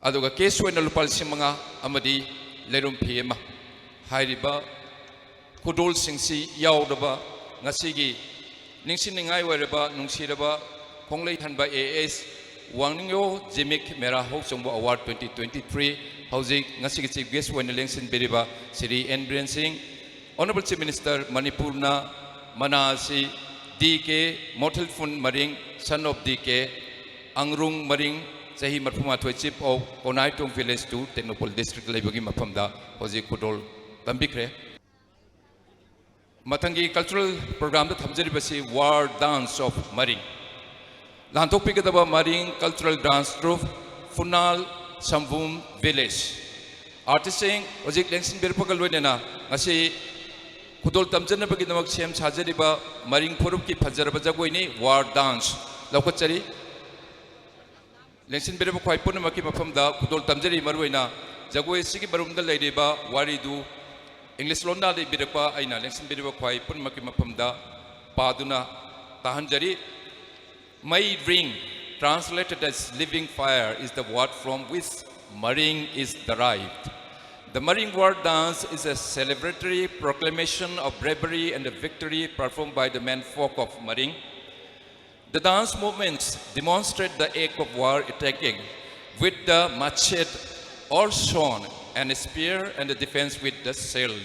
ꯑꯗꯨꯒ cash ꯑꯣꯏꯅ ꯂꯨꯄꯥ ꯂꯤꯁꯤꯡ ꯃꯉꯥ ꯑꯃꯗꯤ ꯂꯩꯔꯨꯝ ꯐꯤ ꯑꯃ꯫ ꯍꯥꯏꯔꯤꯕ ꯈꯨꯗꯣꯜꯁꯤꯡꯁꯤ ꯌꯥꯎꯔꯕ ꯉꯁꯤꯒꯤ ꯅꯤꯡꯁꯤꯡꯅꯤꯡꯉꯥꯏ ꯑꯣꯏꯔꯕ ꯅꯨꯡꯁꯤꯔꯕ ꯈꯣꯡꯂꯩ ꯍꯟꯕ ꯑꯦ ꯑꯦꯁ ꯋꯥꯡꯅꯤꯡꯌꯣ ꯖꯤꯃꯤꯛ ꯃꯦꯔꯥ ꯍꯧꯆꯣꯡꯕ ꯑꯦꯋꯥꯔꯗ twenty twenty three ꯍꯧꯖꯤꯛ ꯉꯁꯤꯒꯤ chief guest ꯑꯣꯏꯅ ꯂꯦꯡꯁꯤꯟꯕꯤꯔꯤꯕ ꯁ꯭ꯔꯤ ꯑꯦꯟ ꯕꯤꯔꯦꯟ ꯁꯤꯡ, Honourable Chief Minister, ꯃꯅꯤꯄꯨꯔꯅ ꯃꯅꯥ ꯑꯁꯤ D K ꯃꯣꯊꯤꯜꯐꯨꯟ ꯃꯔꯤꯡ, son of D K ꯑꯪꯔꯨꯡ ꯃꯔꯤꯡ, ꯆꯍꯤ ꯃꯔꯤꯐꯨ ꯃꯥꯊꯣꯏ, Chief of ꯀꯣꯅꯥꯏꯇꯣꯡ Village two, Tengnoupal District ꯂꯩꯕꯒꯤ ꯃꯐꯝꯗ ꯍꯧꯖꯤꯛ ꯈꯨꯗꯣꯜ ꯇꯝꯕꯤꯈ꯭ꯔꯦ꯫ ꯃꯊꯪꯒꯤ cultural programꯗ ꯊꯝꯖꯔꯤꯕꯁꯤ War Dance of ꯃꯔꯤꯡ꯫ ꯂꯥꯟꯊꯣꯛꯄꯤꯒꯗꯕ ꯃꯔꯤꯡ Cultural Dance Troupe, Phunal ꯁꯝꯕꯨꯝ Village꯫ Artistꯁꯤꯡ ꯍꯧꯖꯤꯛ ꯂꯦꯡꯁꯤꯟꯕꯤꯔꯛꯄꯒ ꯂꯣꯏꯅꯅ ꯉꯁꯤ ꯈꯨꯗꯣꯜ ꯇꯝꯖꯅꯕꯒꯤꯗꯃꯛ ꯁꯦꯝ ꯁꯥꯖꯔꯤꯕ ꯃꯔꯤꯡ ꯐꯨꯔꯨꯞꯀꯤ ꯐꯖꯔꯕ ꯖꯒꯣꯏꯅꯤ War Dance ꯂꯧꯈꯠꯆꯔꯤ꯫ ꯂꯦꯡꯁꯤꯟꯕꯤꯔꯕ ꯈ꯭ꯋꯥꯏ ꯄꯨꯝꯅꯃꯛꯀꯤ ꯃꯐꯝꯗ ꯈꯨꯗꯣꯜ ꯇꯝꯖꯔꯤ꯫ ꯃꯔꯨꯑꯣꯏꯅ ꯖꯒꯣꯏ ꯑꯁꯤꯒꯤ ꯃꯔꯨꯝꯗ ꯂꯩꯔꯤꯕ ꯋꯥꯔꯤꯗꯨ English ꯂꯣꯟꯗ ꯏꯕꯤꯔꯛꯄ ꯑꯩꯅ ꯂꯦꯡꯁꯤꯟꯕꯤꯔꯕ ꯈ꯭ꯋꯥꯏ ꯄꯨꯝꯅꯃꯛꯀꯤ ꯃꯐꯝꯗ ꯄꯥꯗꯨꯅ ꯇꯥꯍꯟꯖꯔꯤ꯫ Mei Ring, translated as living fire, is the word from which Maring is derived. The Maring war dance is a celebratory proclamation of bravery and victory performed by the men folk of Maring. The dance movements demonstrate the act of war attacking with the machete or sword and spear and the defense with the shield.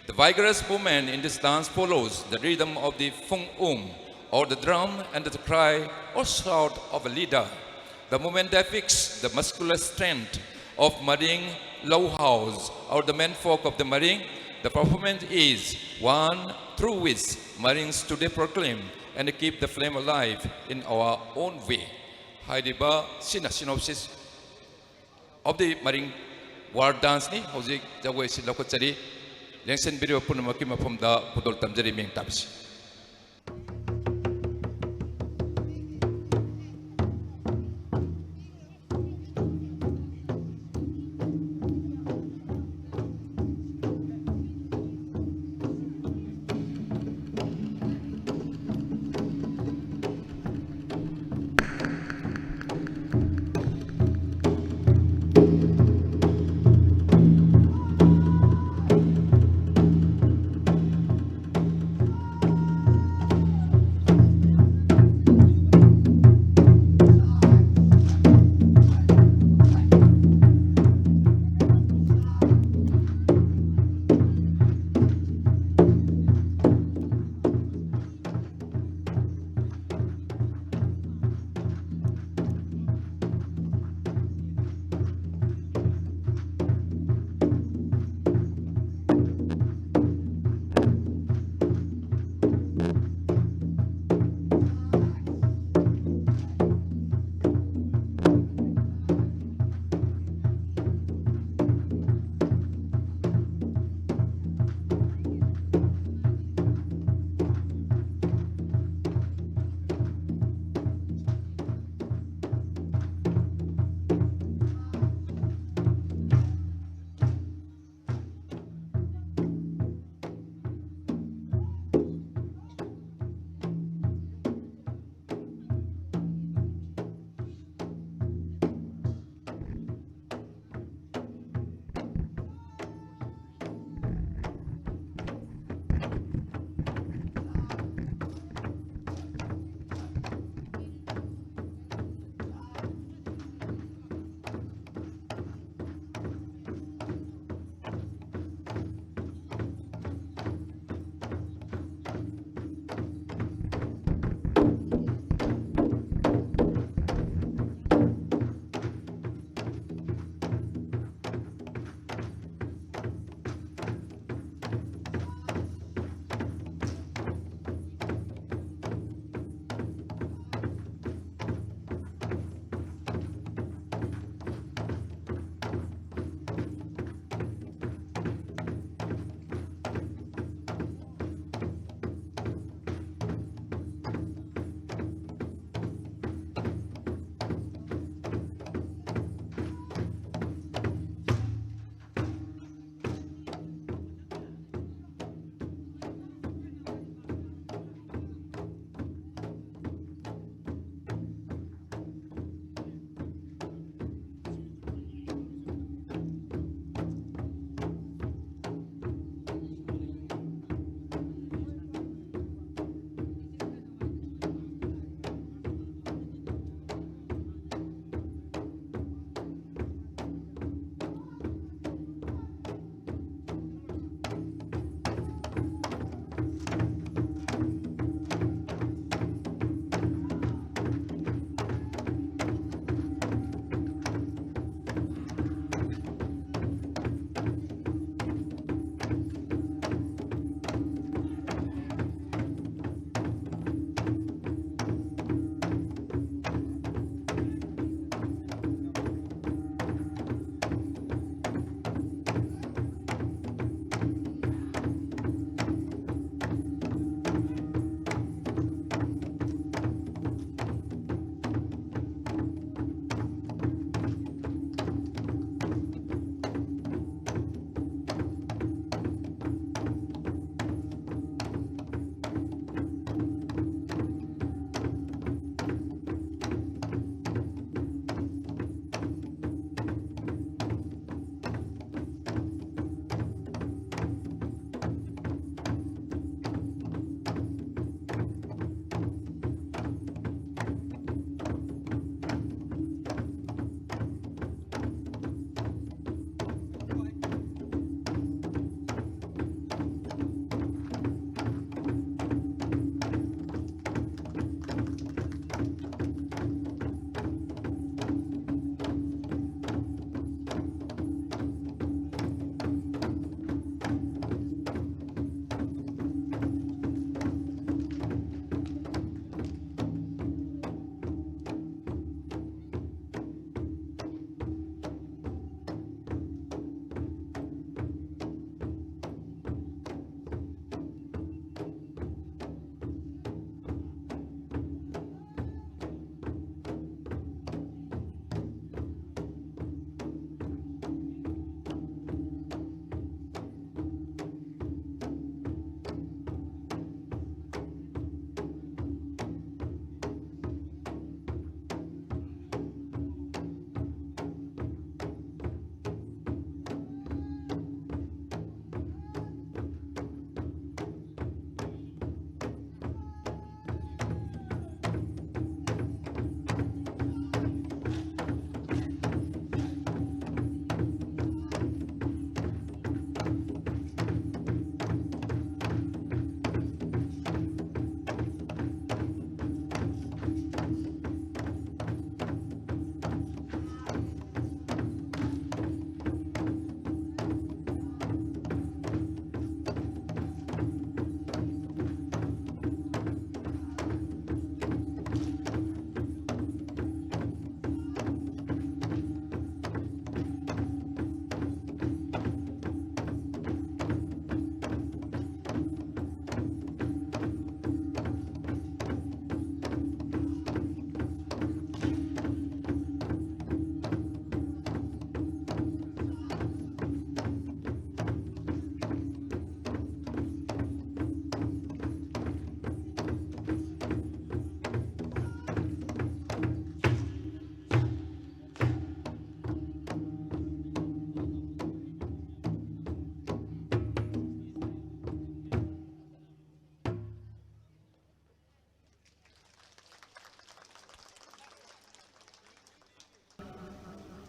The vigorous movement in this dance follows the rhythm of the fung um, or the drum, and the cry or shout of a leader. The movement depicts the muscular strength of Maring Louhaus, or the menfolk of the Maring. The performance is one through which Marings today proclaim and keep the flame alive in our own way. ꯍꯥꯏꯔꯤꯕ ꯁꯤꯅ synopsis of the Maring war danceꯅꯤ꯫ ꯍꯧꯖꯤꯛ ꯖꯒꯣꯏ ꯑꯁꯤ ꯂꯧꯈꯠꯆꯔꯤ꯫ ꯂꯦꯡꯁꯤꯟꯕꯤꯔꯤꯕ ꯄꯨꯝꯅꯃꯛꯀꯤ ꯃꯐꯝꯗ ꯈꯨꯗꯣꯜ ꯇꯝꯖꯔꯤ꯫ ꯃꯤꯡ ꯇꯥꯕꯁꯤ꯫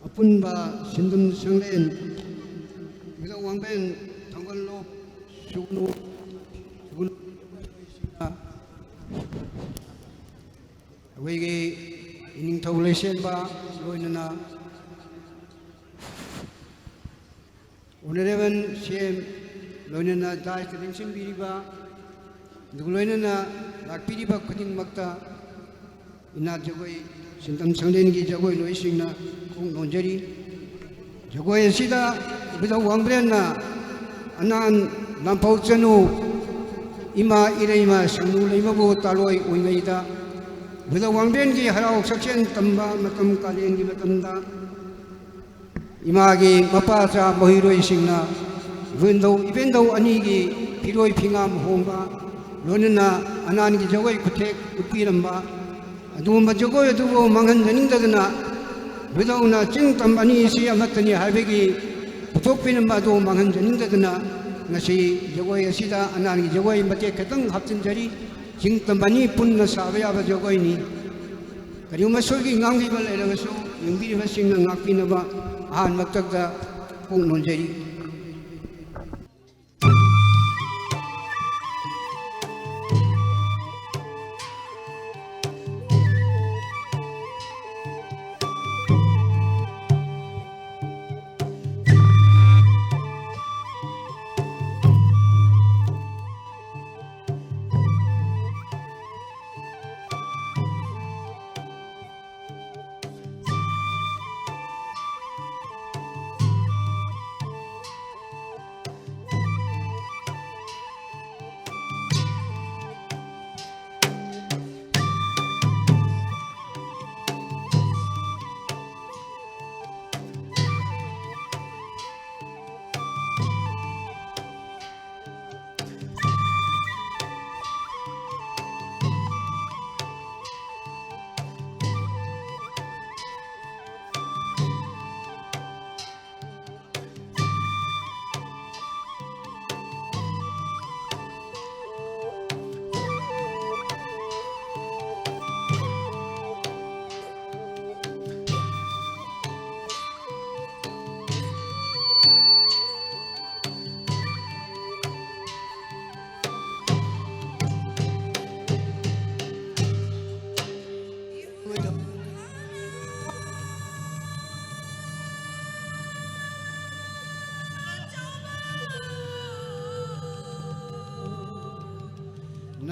ꯑꯄꯨꯟꯕ ꯁꯤꯟꯗꯨꯝ ꯁꯪꯂꯦꯟ, ꯏꯕꯨꯙꯧ ꯋꯥꯡꯕ꯭ꯔꯦꯟ ꯊꯥꯡꯒꯣꯜꯂꯣꯛ ꯁꯨꯒꯨꯅꯨ, ꯁꯨꯒꯨꯅꯨ, ꯑꯩꯈꯣꯏꯒꯤ ꯏꯅꯤꯡꯊꯧ ꯂꯩꯁꯦꯝꯕ, ꯂꯣꯏꯅꯅ Honourable C M, ꯂꯣꯏꯅꯅ dais ꯇ ꯂꯦꯡꯁꯤꯟꯕꯤꯔꯤꯕ, ꯑꯗꯨꯒ ꯂꯣꯏꯅꯅ ꯂꯥꯛꯄꯤꯔꯤꯕ ꯈꯨꯗꯤꯡꯃꯛꯇ ꯏꯅꯥꯠ ꯖꯒꯣꯏ ꯁꯤꯟꯗꯝ ꯁꯪꯂꯦꯟꯒꯤ ꯖꯒꯣꯏ ꯂꯣꯏꯁꯤꯡꯅ ꯈꯣꯡ ꯅꯣꯟꯖꯔꯤ꯫ ꯖꯒꯣꯏ ꯑꯁꯤꯗ ꯏꯕꯨꯙꯧ ꯋꯥꯡꯕ꯭ꯔꯦꯟꯅ ꯑꯅꯥꯟ ꯂꯥꯝꯐꯧ ꯆꯅꯨ, ꯏꯃꯥ ꯏꯔꯩꯃ ꯁꯪꯅꯨ ꯂꯩꯃꯕꯨ ꯇꯥꯂꯣꯏ ꯑꯣꯏꯉꯩꯗ ꯏꯕꯨꯙꯧ ꯋꯥꯡꯕ꯭ꯔꯦꯟꯒꯤ ꯍꯔꯥꯎ ꯁꯛꯆꯦꯟ ꯇꯝꯕ ꯃꯇꯝ ꯀꯥꯂꯦꯟꯒꯤ ꯃꯇꯝꯗ ꯏꯃꯥꯒꯤ ꯃꯄꯥꯆꯥ ꯃꯍꯩꯔꯣꯏꯁꯤꯡꯅ ꯏꯕꯨꯙꯧ, ꯏꯕꯦꯟꯙꯧ ꯑꯅꯤꯒꯤ ꯐꯤꯔꯣꯏ ꯐꯤꯉꯥꯝ ꯍꯣꯡꯕ, ꯂꯣꯏꯅꯅ ꯑꯅꯥꯟꯒꯤ ꯖꯒꯣꯏ ꯈꯨꯠꯊꯦꯛ ꯎꯠꯄꯤꯔꯝꯕ, ꯑꯗꯨꯒꯨꯝꯕ ꯖꯒꯣꯏ ꯑꯗꯨꯕꯨ ꯃꯥꯡꯍꯟꯖꯅꯤꯡꯗꯗꯅ, ꯏꯕꯨꯙꯧꯅ ꯆꯤꯡ ꯇꯝ ꯑꯅꯤ ꯑꯁꯤ ꯑꯃꯠꯇꯅꯤ ꯍꯥꯏꯕꯒꯤ ꯄꯨꯊꯣꯛꯄꯤꯔꯝꯕ ꯑꯗꯨ ꯃꯥꯡꯍꯟꯖꯅꯤꯡꯗꯗꯅ, ꯉꯁꯤ ꯖꯒꯣꯏ ꯑꯁꯤꯗ ꯑꯅꯥꯟꯒꯤ ꯖꯒꯣꯏ ꯃꯇꯦꯛ ꯈꯤꯇꯪ ꯍꯥꯞꯆꯤꯟꯖꯔꯤ꯫ ꯆꯤꯡ ꯇꯝ ꯑꯅꯤ ꯄꯨꯟꯅ ꯁꯥꯕ ꯌꯥꯕ ꯖꯒꯣꯏꯅꯤ꯫ ꯀꯔꯤꯒꯨꯝꯕ ꯁꯣꯏꯈꯤ ꯉꯥꯝꯈꯤꯕ ꯂꯩꯔꯒꯁꯨ ꯌꯦꯡꯕꯤꯔꯤꯕꯁꯤꯡꯅ ꯉꯥꯛꯄꯤꯅꯕ ꯑꯍꯥꯟꯕ ꯃꯛꯇꯗ ꯀꯣꯛ ꯅꯣꯟꯖꯔꯤ꯫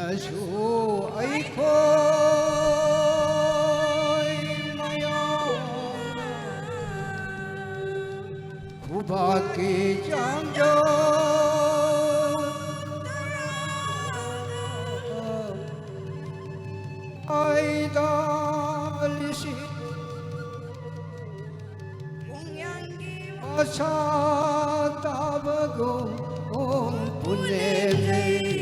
ꯑꯩꯈꯣꯏ ꯃꯌꯥꯝ ꯈꯨꯕꯥꯛꯀꯤ ꯆꯥꯡꯗ ꯑꯩꯗ ꯂꯤꯁꯤꯡ ꯃꯁꯥ ꯇꯥꯕꯒꯨꯝ ꯄꯨꯅꯦꯝꯅꯩ꯫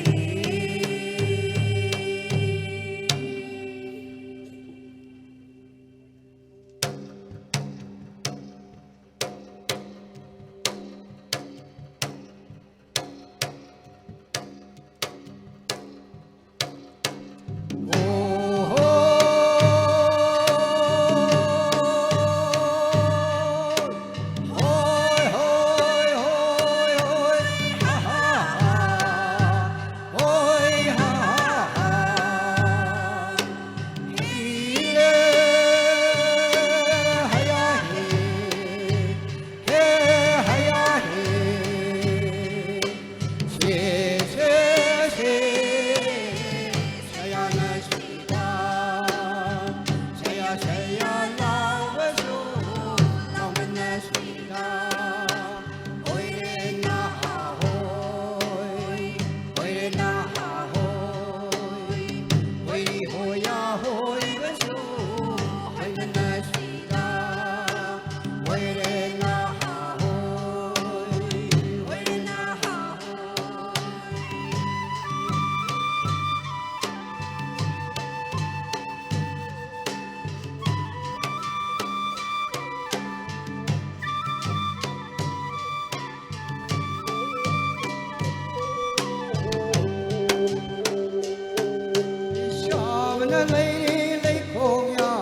ꯏꯁꯥꯕꯅ ꯂꯩꯔꯤ ꯂꯩꯈꯣꯡ ꯌꯥꯝ,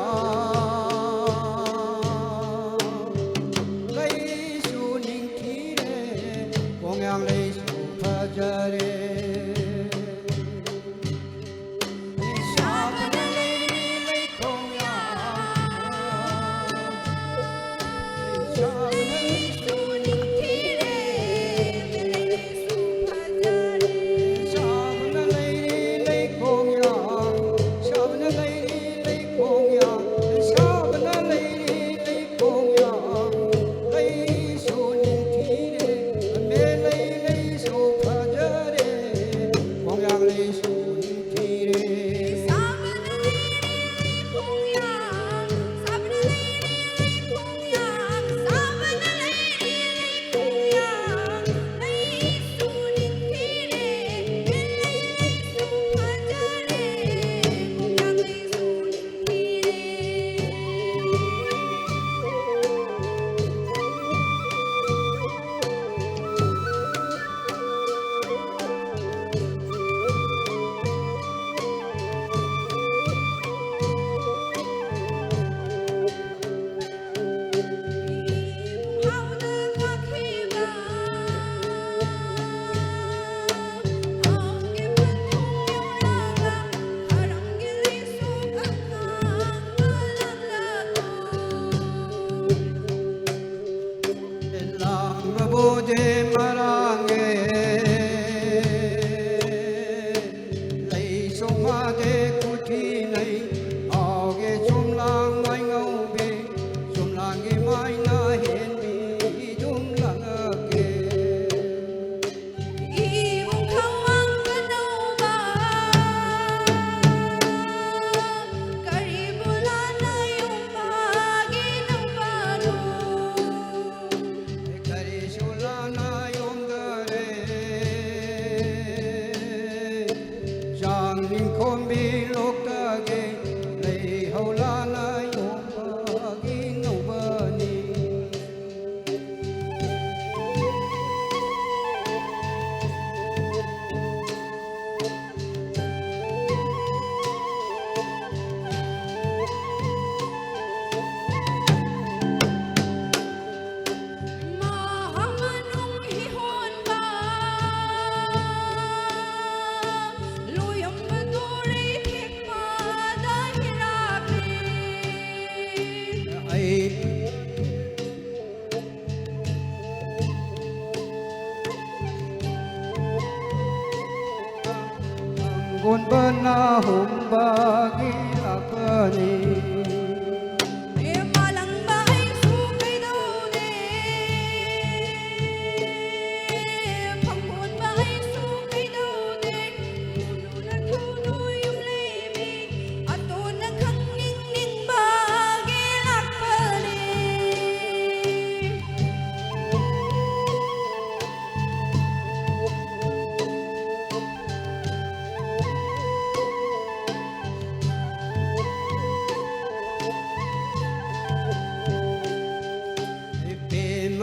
ꯂꯩꯁꯨ ꯅꯤꯡꯊꯤꯔꯦ, ꯈꯣꯡꯌꯥꯝ ꯂꯩꯁꯨ ꯐꯖꯔꯦ꯫ ꯏꯁꯥꯕꯅ ꯂꯩꯔꯤ ꯂꯩꯈꯣꯡ ꯌꯥꯝ, ꯏꯁꯥꯕꯅ ꯂꯩꯁꯨ ꯅꯤꯡꯊꯤꯔꯦ, ꯂꯩꯁꯨ ꯐꯖꯔꯦ꯫ ꯏꯁꯥꯕꯅ ꯂꯩꯔꯤ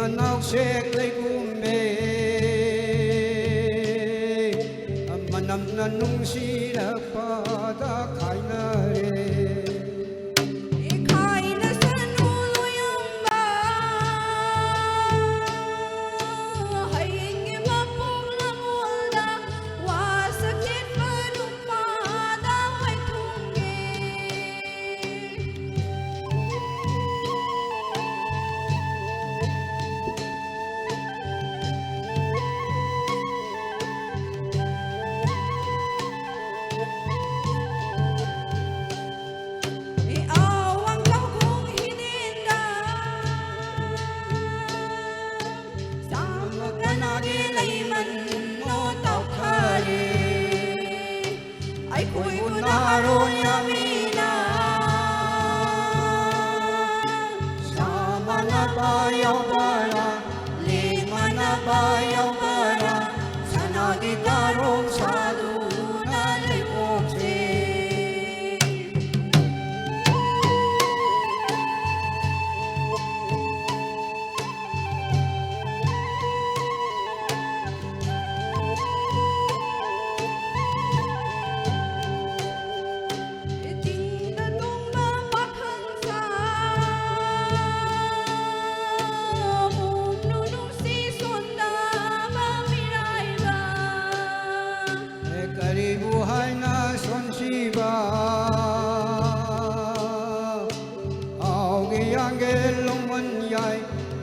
ꯅꯥꯎꯁꯦꯛ ꯂꯩꯒꯨꯝꯕꯤ, ꯃꯅꯝꯅ ꯅꯨꯡꯁꯤꯔꯛꯄꯗ ꯈꯥꯏꯅꯔꯦ꯫ ꯈꯥꯏꯅꯁꯅꯨ ꯂꯣꯌꯝꯕ, ꯍꯌꯦꯡꯒꯤ ꯃꯄꯣꯛ ꯂꯝꯑꯣꯜꯗ ꯋꯥꯁꯛ ꯆꯦꯠꯄ ꯅꯨꯄꯥꯗ ꯋꯥꯏꯊꯨꯡꯒꯦ꯫ ꯑꯋꯥꯡ ꯂꯧꯕꯨꯛ ꯍꯤꯗꯦꯟꯗ ꯆꯥꯝꯃ ꯀꯅꯥꯒꯤ ꯂꯩꯃꯟꯅꯣ ꯇꯧꯊꯔꯦ꯫ ꯑꯩꯈꯣꯏꯕꯨ ꯅꯍꯥꯔꯣꯟ ꯌꯥꯝꯃꯤꯅ ꯁꯥꯃꯅꯕ ꯌꯥꯎꯕꯔꯥ, ꯂꯦꯝꯃꯅꯕ ꯌꯥꯎꯕꯔꯥ, ꯁꯅꯥꯒꯤ ꯀꯥꯔꯣꯡ ꯁꯥꯗꯨꯅ ꯂꯩꯉꯣꯛꯁꯦ꯫ ꯆꯤꯡꯗ ꯇꯣꯡꯕ ꯄꯥꯈꯪ ꯁꯥ, ꯄꯨꯝꯅꯨ ꯅꯨꯡꯁꯤ ꯁꯣꯟꯗꯕ ꯃꯤꯔꯥꯏꯕ꯫ ꯑꯦ, ꯀꯔꯤꯕꯨ ꯍꯥꯏꯅ ꯁꯣꯟꯁꯤꯕ? ꯍꯥꯎꯒꯦ ꯌꯥꯡꯒꯦ ꯂꯣꯡꯃꯟ ꯌꯥꯏ,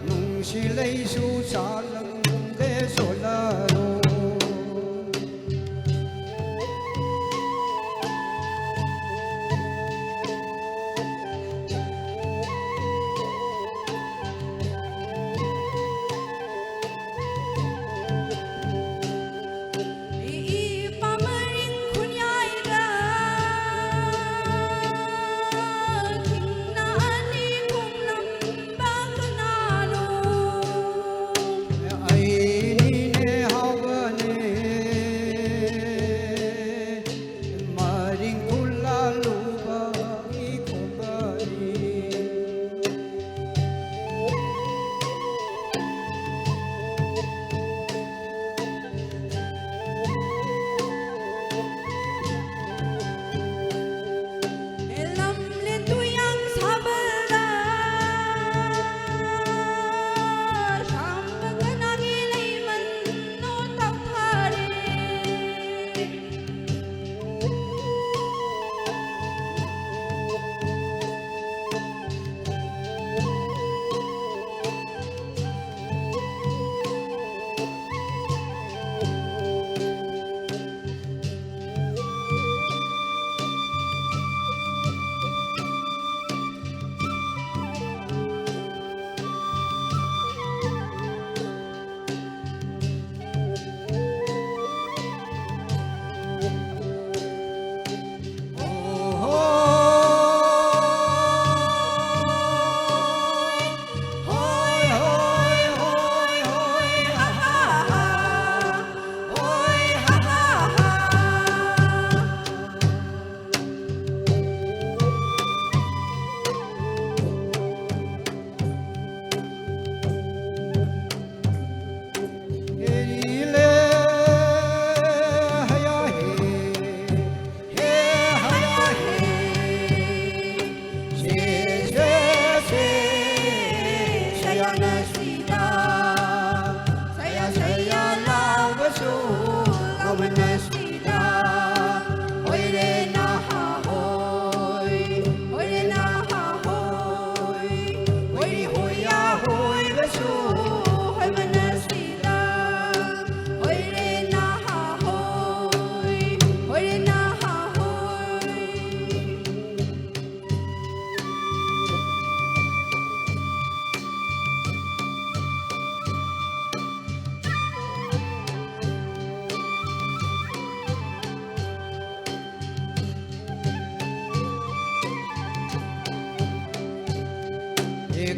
ꯅꯨꯡꯁꯤ ꯂꯩꯁꯨ ꯆꯥꯂꯝꯗꯦ ꯁꯣꯜꯂꯔꯣ꯫ ꯏꯄꯥ ꯃꯔꯤꯡ ꯈꯨꯟꯌꯥꯏꯗ ꯊꯤꯡꯅ ꯑꯅꯤ ꯈꯣꯡꯂꯝꯕ ꯀꯅꯥꯅꯣ? ꯑꯩꯅꯤꯅꯦ ꯍꯥꯎ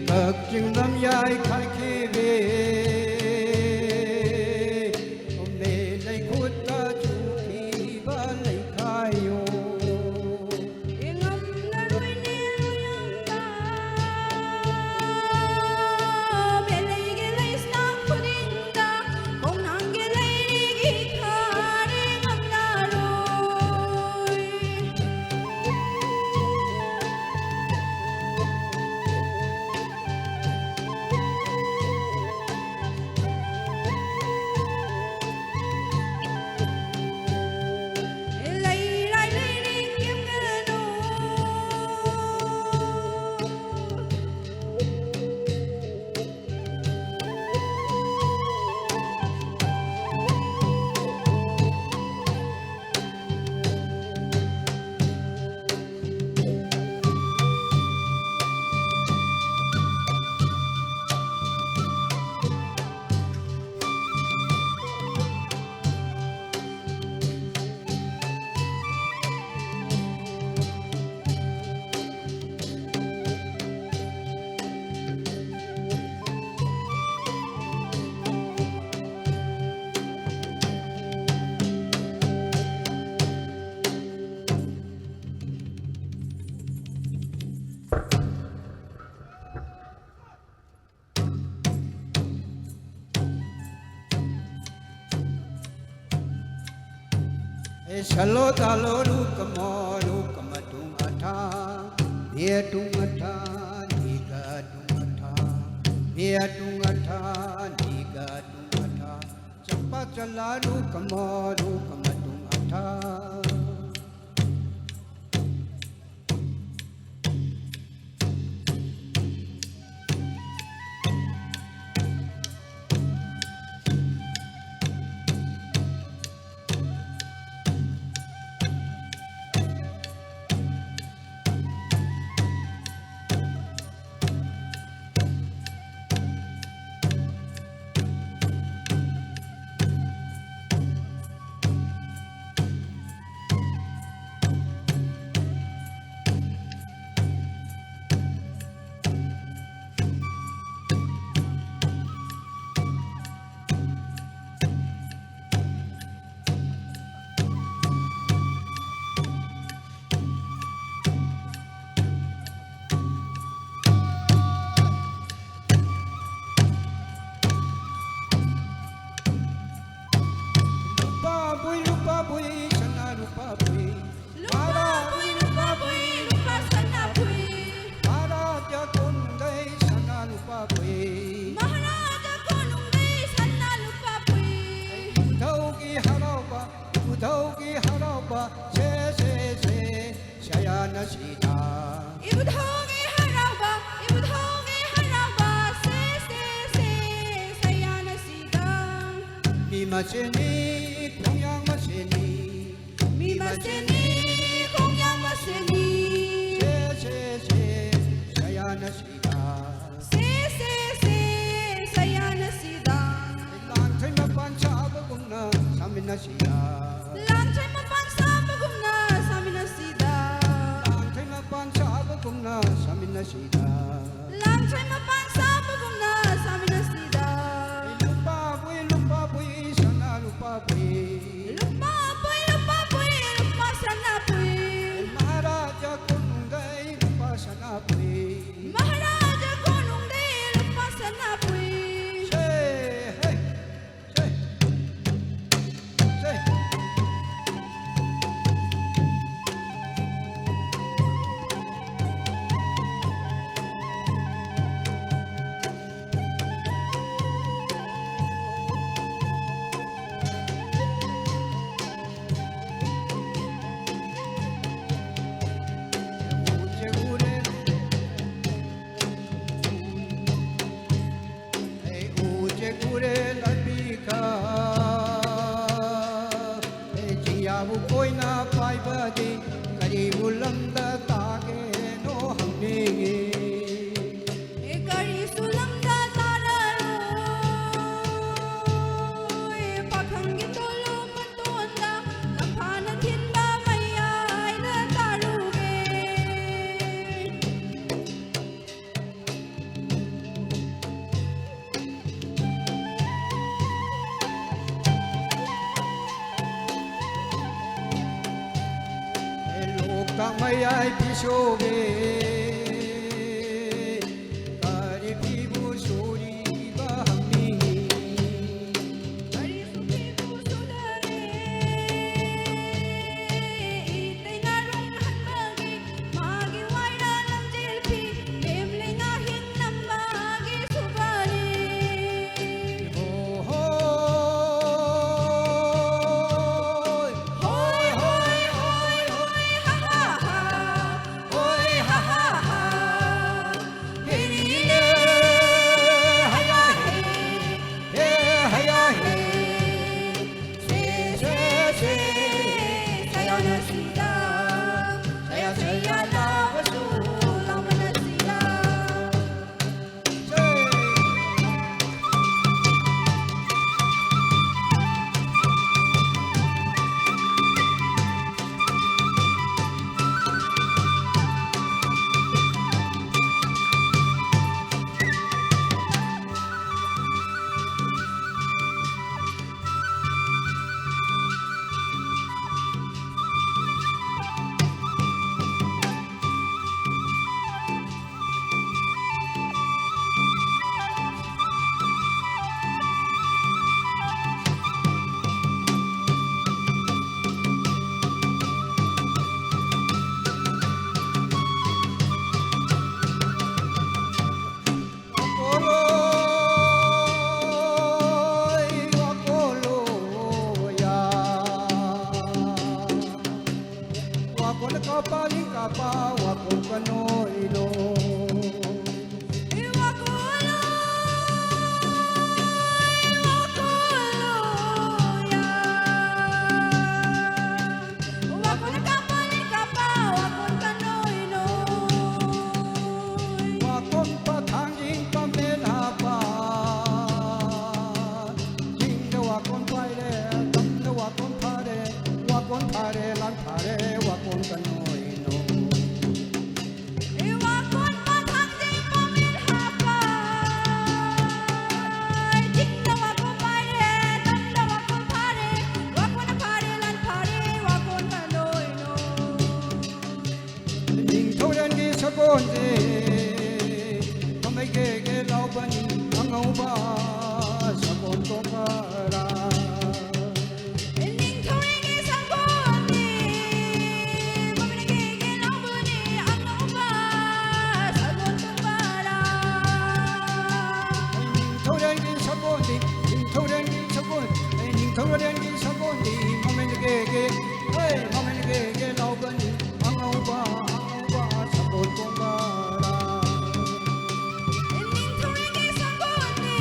ꯀꯛꯆꯤꯡ ꯂꯝꯌꯥꯏ ꯈꯥꯏꯈꯤꯕꯤ, ꯎꯃꯦ ꯂꯩꯈꯨꯠꯇ ꯆꯨꯈꯤꯕ ꯂꯩꯈꯥꯏꯌꯣ꯫ ꯉꯝꯂꯔꯣꯏꯅꯦ ꯎꯌꯥꯝꯕ, ꯕꯦꯂꯩꯒꯤ ꯂꯩꯁꯥ ꯈꯨꯗꯤꯡꯗ ꯈꯣꯡꯅꯥꯡꯒꯤ ꯂꯩꯔꯤꯒꯤ ꯈꯥꯔꯦ ꯉꯝꯂꯔꯣꯏ꯫ Salo talo lukamo lukamatung atha, miatung atha, nigatung atha, miatung atha, nigatung atha, chapa chala lukamo lukamatung atha. ꯃꯁꯦꯟꯅꯤ, ꯈꯣꯡꯌꯥꯡ ꯃꯁꯦꯟꯅꯤ꯫ ꯃꯤ ꯃꯁꯦꯟꯅꯤ, ꯈꯣꯡꯌꯥꯡ ꯃꯁꯦꯟꯅꯤ꯫ ꯁꯦ, ꯁꯦ, ꯁꯦ, ꯁꯌꯥꯅ ꯁꯤꯗ꯫ ꯁꯦ, ꯁꯦ, ꯁꯦ, ꯁꯌꯥꯅ ꯁꯤꯗ꯫ ꯂꯥꯡꯊ꯭ꯔꯩ ꯃꯄꯥꯟ ꯁꯥꯕꯒꯨꯝꯅ ꯁꯥꯃꯤꯟꯅꯁꯤꯗ꯫ ꯂꯥꯡꯊ꯭ꯔꯩ ꯃꯄꯥꯟ ꯁꯥꯕꯒꯨꯝꯅ ꯁꯥꯃꯤꯟꯅꯁꯤꯗ꯫ ꯂꯥꯡꯊ꯭ꯔꯩ ꯃꯄꯥꯟ ꯁꯥꯕꯒꯨꯝꯅ ꯁꯥꯃꯤꯟꯅꯁꯤꯗ꯫ ꯂꯥꯡꯊ꯭ꯔꯩ ꯃꯄꯥꯟ ꯁꯥꯕꯒꯨꯝꯅ ꯁꯥꯃꯤꯟꯅꯁꯤꯗ꯫ ꯂꯨꯄꯥꯕꯨꯏ, ꯂꯨꯄꯥꯕꯨꯏ, ꯁꯅꯥ ꯂꯨꯄꯥꯕꯨꯏ꯫ ꯂꯨꯄꯥꯕꯨꯏ, ꯂꯨꯄꯥꯕꯨꯏ, ꯂꯨꯄꯥ ꯁꯅꯥꯕꯨꯏ꯫ ꯃꯍꯥꯔꯥꯖꯥ ꯀꯣꯅꯨꯡꯗꯩ ꯂꯨꯄꯥ ꯁꯅꯥꯕꯨꯏ꯫ ꯃꯍꯥꯔꯥꯖꯥ ꯀꯣꯅꯨꯡꯗꯩ ꯂꯨꯄꯥ ꯁꯅꯥꯕꯨꯏ꯫ ꯁꯦ, ꯍꯦ꯫ ꯑꯩ ꯎꯆꯦꯛ ꯎꯔꯦ ꯂꯥꯟꯕꯤ ꯈꯥ꯫ ꯑꯩ ꯆꯤꯡꯌꯥꯕꯨ ꯀꯣꯏꯅ ꯄꯥꯏꯕꯗꯤ ꯀꯔꯤꯕꯨ ꯂꯝꯗ ꯇꯥꯒꯦꯅꯣ ꯍꯪꯅꯤꯡꯉꯤ꯫ ꯑꯦ, ꯀꯔꯤꯁꯨ ꯂꯝꯗ ꯇꯥꯔꯔꯣꯏ꯫ ꯄꯥꯈꯪꯒꯤ ꯇꯣꯂꯨ ꯃꯇꯣꯟꯗ ꯂꯝꯐꯥꯅ ꯊꯤꯟꯕ ꯃꯌꯥꯏꯗ ꯇꯥꯔꯨꯒꯦ꯫ ꯂꯣꯛꯇꯥꯛ ꯃꯌꯥꯏ ꯐꯤꯁꯣꯒꯦ ꯀꯔꯤ ꯐꯤꯕꯨ ꯁꯨꯔꯤꯕ ꯍꯪꯅꯤꯡꯉꯤ꯫ ꯀꯔꯤꯁꯨ ꯐꯤꯕꯨ ꯁꯨꯗꯔꯦ ꯏꯇꯩ ꯉꯥꯔꯣꯡ ꯍꯟꯕꯒꯤ ꯃꯥꯒꯤ ꯋꯥꯏꯔ ꯂꯝꯖꯦꯜ ꯐꯤ ꯂꯦꯝꯂꯦ ꯉꯥꯍꯤꯡ ꯅꯝꯕꯒꯤ ꯁꯨꯕꯅꯤ꯫ ꯍꯣꯏ, ꯍꯣꯏ, ꯍꯣꯏ, ꯍꯣꯏ, ꯍꯣꯏ, ꯍꯥ, ꯍꯥ, ꯍꯥ꯫ ꯍꯣꯏ, ꯍꯥ, ꯍꯥ꯫ ꯑꯉꯧꯕ ꯁꯒꯣꯜ ꯇꯣꯡꯕꯔꯥ? ꯅꯤꯡꯊꯧꯔꯦꯜꯒꯤ ꯁꯒꯣꯜꯅꯤ, ꯃꯃꯤꯠꯅ ꯒꯦꯒꯦ ꯂꯥꯎꯕꯅꯤ, ꯑꯉꯧꯕ ꯁꯒꯣꯜ ꯇꯣꯡꯕꯔꯥ? ꯅꯤꯡꯊꯧꯔꯦꯜꯒꯤ ꯁꯒꯣꯜꯅꯤ, ꯅꯤꯡꯊꯧꯔꯦꯜꯒꯤ ꯁꯒꯣꯜ, ꯅꯤꯡꯊꯧꯔꯦꯜꯒꯤ ꯁꯒꯣꯜꯅꯤ, ꯃꯃꯤꯠꯅ ꯒꯦꯒꯦ, ꯍꯦ, ꯃꯃꯤꯠꯅ ꯒꯦꯒꯦ ꯂꯥꯎꯕꯅꯤ, ꯑꯉꯧꯕ, ꯑꯉꯧꯕ ꯁꯒꯣꯜ ꯇꯣꯡꯕꯔꯥ? ꯅꯤꯡꯊꯧꯔꯦꯜꯒꯤ ꯁꯒꯣꯜꯅꯤ,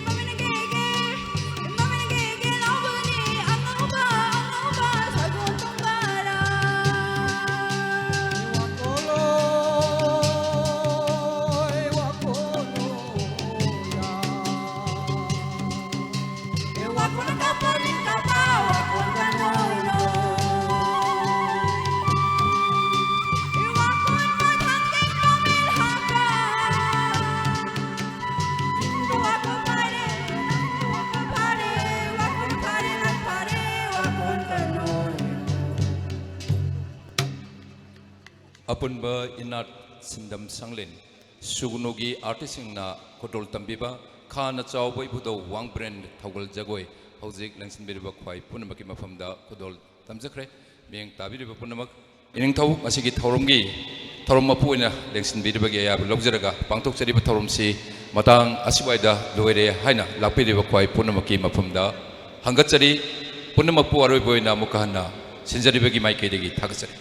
ꯃꯃꯤꯠꯅ ꯒꯦꯒꯦ, ꯃꯃꯤꯠꯅ ꯒꯦꯒꯦ ꯂꯥꯎꯕꯅꯤ, ꯑꯉꯧꯕ, ꯑꯉꯧꯕ ꯁꯒꯣꯜ ꯇꯣꯡꯕꯔꯥ? ꯏꯋꯥ ꯀꯣꯂꯣ, ꯏꯋꯥ ꯀꯣꯂꯣ, ꯌꯥ꯫ ꯑꯄꯨꯟꯕ ꯏꯅꯥꯠ ꯁꯤꯟꯗꯝ ꯁꯪꯂꯦꯟ ꯁꯨꯒꯅꯨꯒꯤ ꯑꯥꯔꯇꯤꯁꯁꯤꯡꯅ ꯈꯨꯗꯣꯜ ꯇꯝꯕꯤꯕ ꯈꯥꯅ ꯆꯥꯎꯕ ꯏꯕꯨꯙꯧ ꯋꯥꯡꯕ꯭ꯔꯦꯟ ꯊꯧꯒꯜ ꯖꯒꯣꯏ ꯍꯧꯖꯤꯛ ꯂꯦꯡꯁꯤꯟꯕꯤꯔꯤꯕ ꯈ꯭ꯋꯥꯏ ꯄꯨꯝꯅꯃꯛꯀꯤ ꯃꯐꯝꯗ ꯈꯨꯗꯣꯜ ꯇꯝꯖꯈ꯭ꯔꯦ꯫ ꯃꯤꯠꯌꯦꯡ ꯇꯥꯕꯤꯔꯤꯕ ꯄꯨꯝꯅꯃꯛ, ꯏꯅꯤꯡꯊꯧ ꯉꯁꯤꯒꯤ ꯊꯧꯔꯝꯒꯤ ꯊꯧꯔꯝ ꯃꯄꯨ ꯑꯣꯏꯅ ꯂꯦꯡꯁꯤꯟꯕꯤꯔꯤꯕꯒꯤ ꯑꯌꯥꯕ ꯂꯧꯖꯔꯒ ꯄꯥꯡꯊꯣꯛꯆꯔꯤꯕ ꯊꯧꯔꯝꯁꯤ ꯃꯇꯥꯡ ꯑꯁꯤꯋꯥꯏꯗ ꯂꯣꯏꯔꯦ ꯍꯥꯏꯅ ꯂꯥꯛꯄꯤꯔꯤꯕ ꯈ꯭ꯋꯥꯏ ꯄꯨꯝꯅꯃꯛꯀꯤ ꯃꯐꯝꯗ ꯍꯪꯒꯠꯆꯔꯤ꯫ ꯄꯨꯝꯅꯃꯛꯄꯨ ꯑꯔꯣꯏꯕ ꯑꯣꯏꯅ ꯑꯃꯨꯛꯀ ꯍꯟꯅ ꯁꯤꯟꯖꯔꯤꯕꯒꯤ ꯃꯥꯏꯀꯩꯗꯒꯤ ꯊꯥꯒꯠꯆꯔꯤ꯫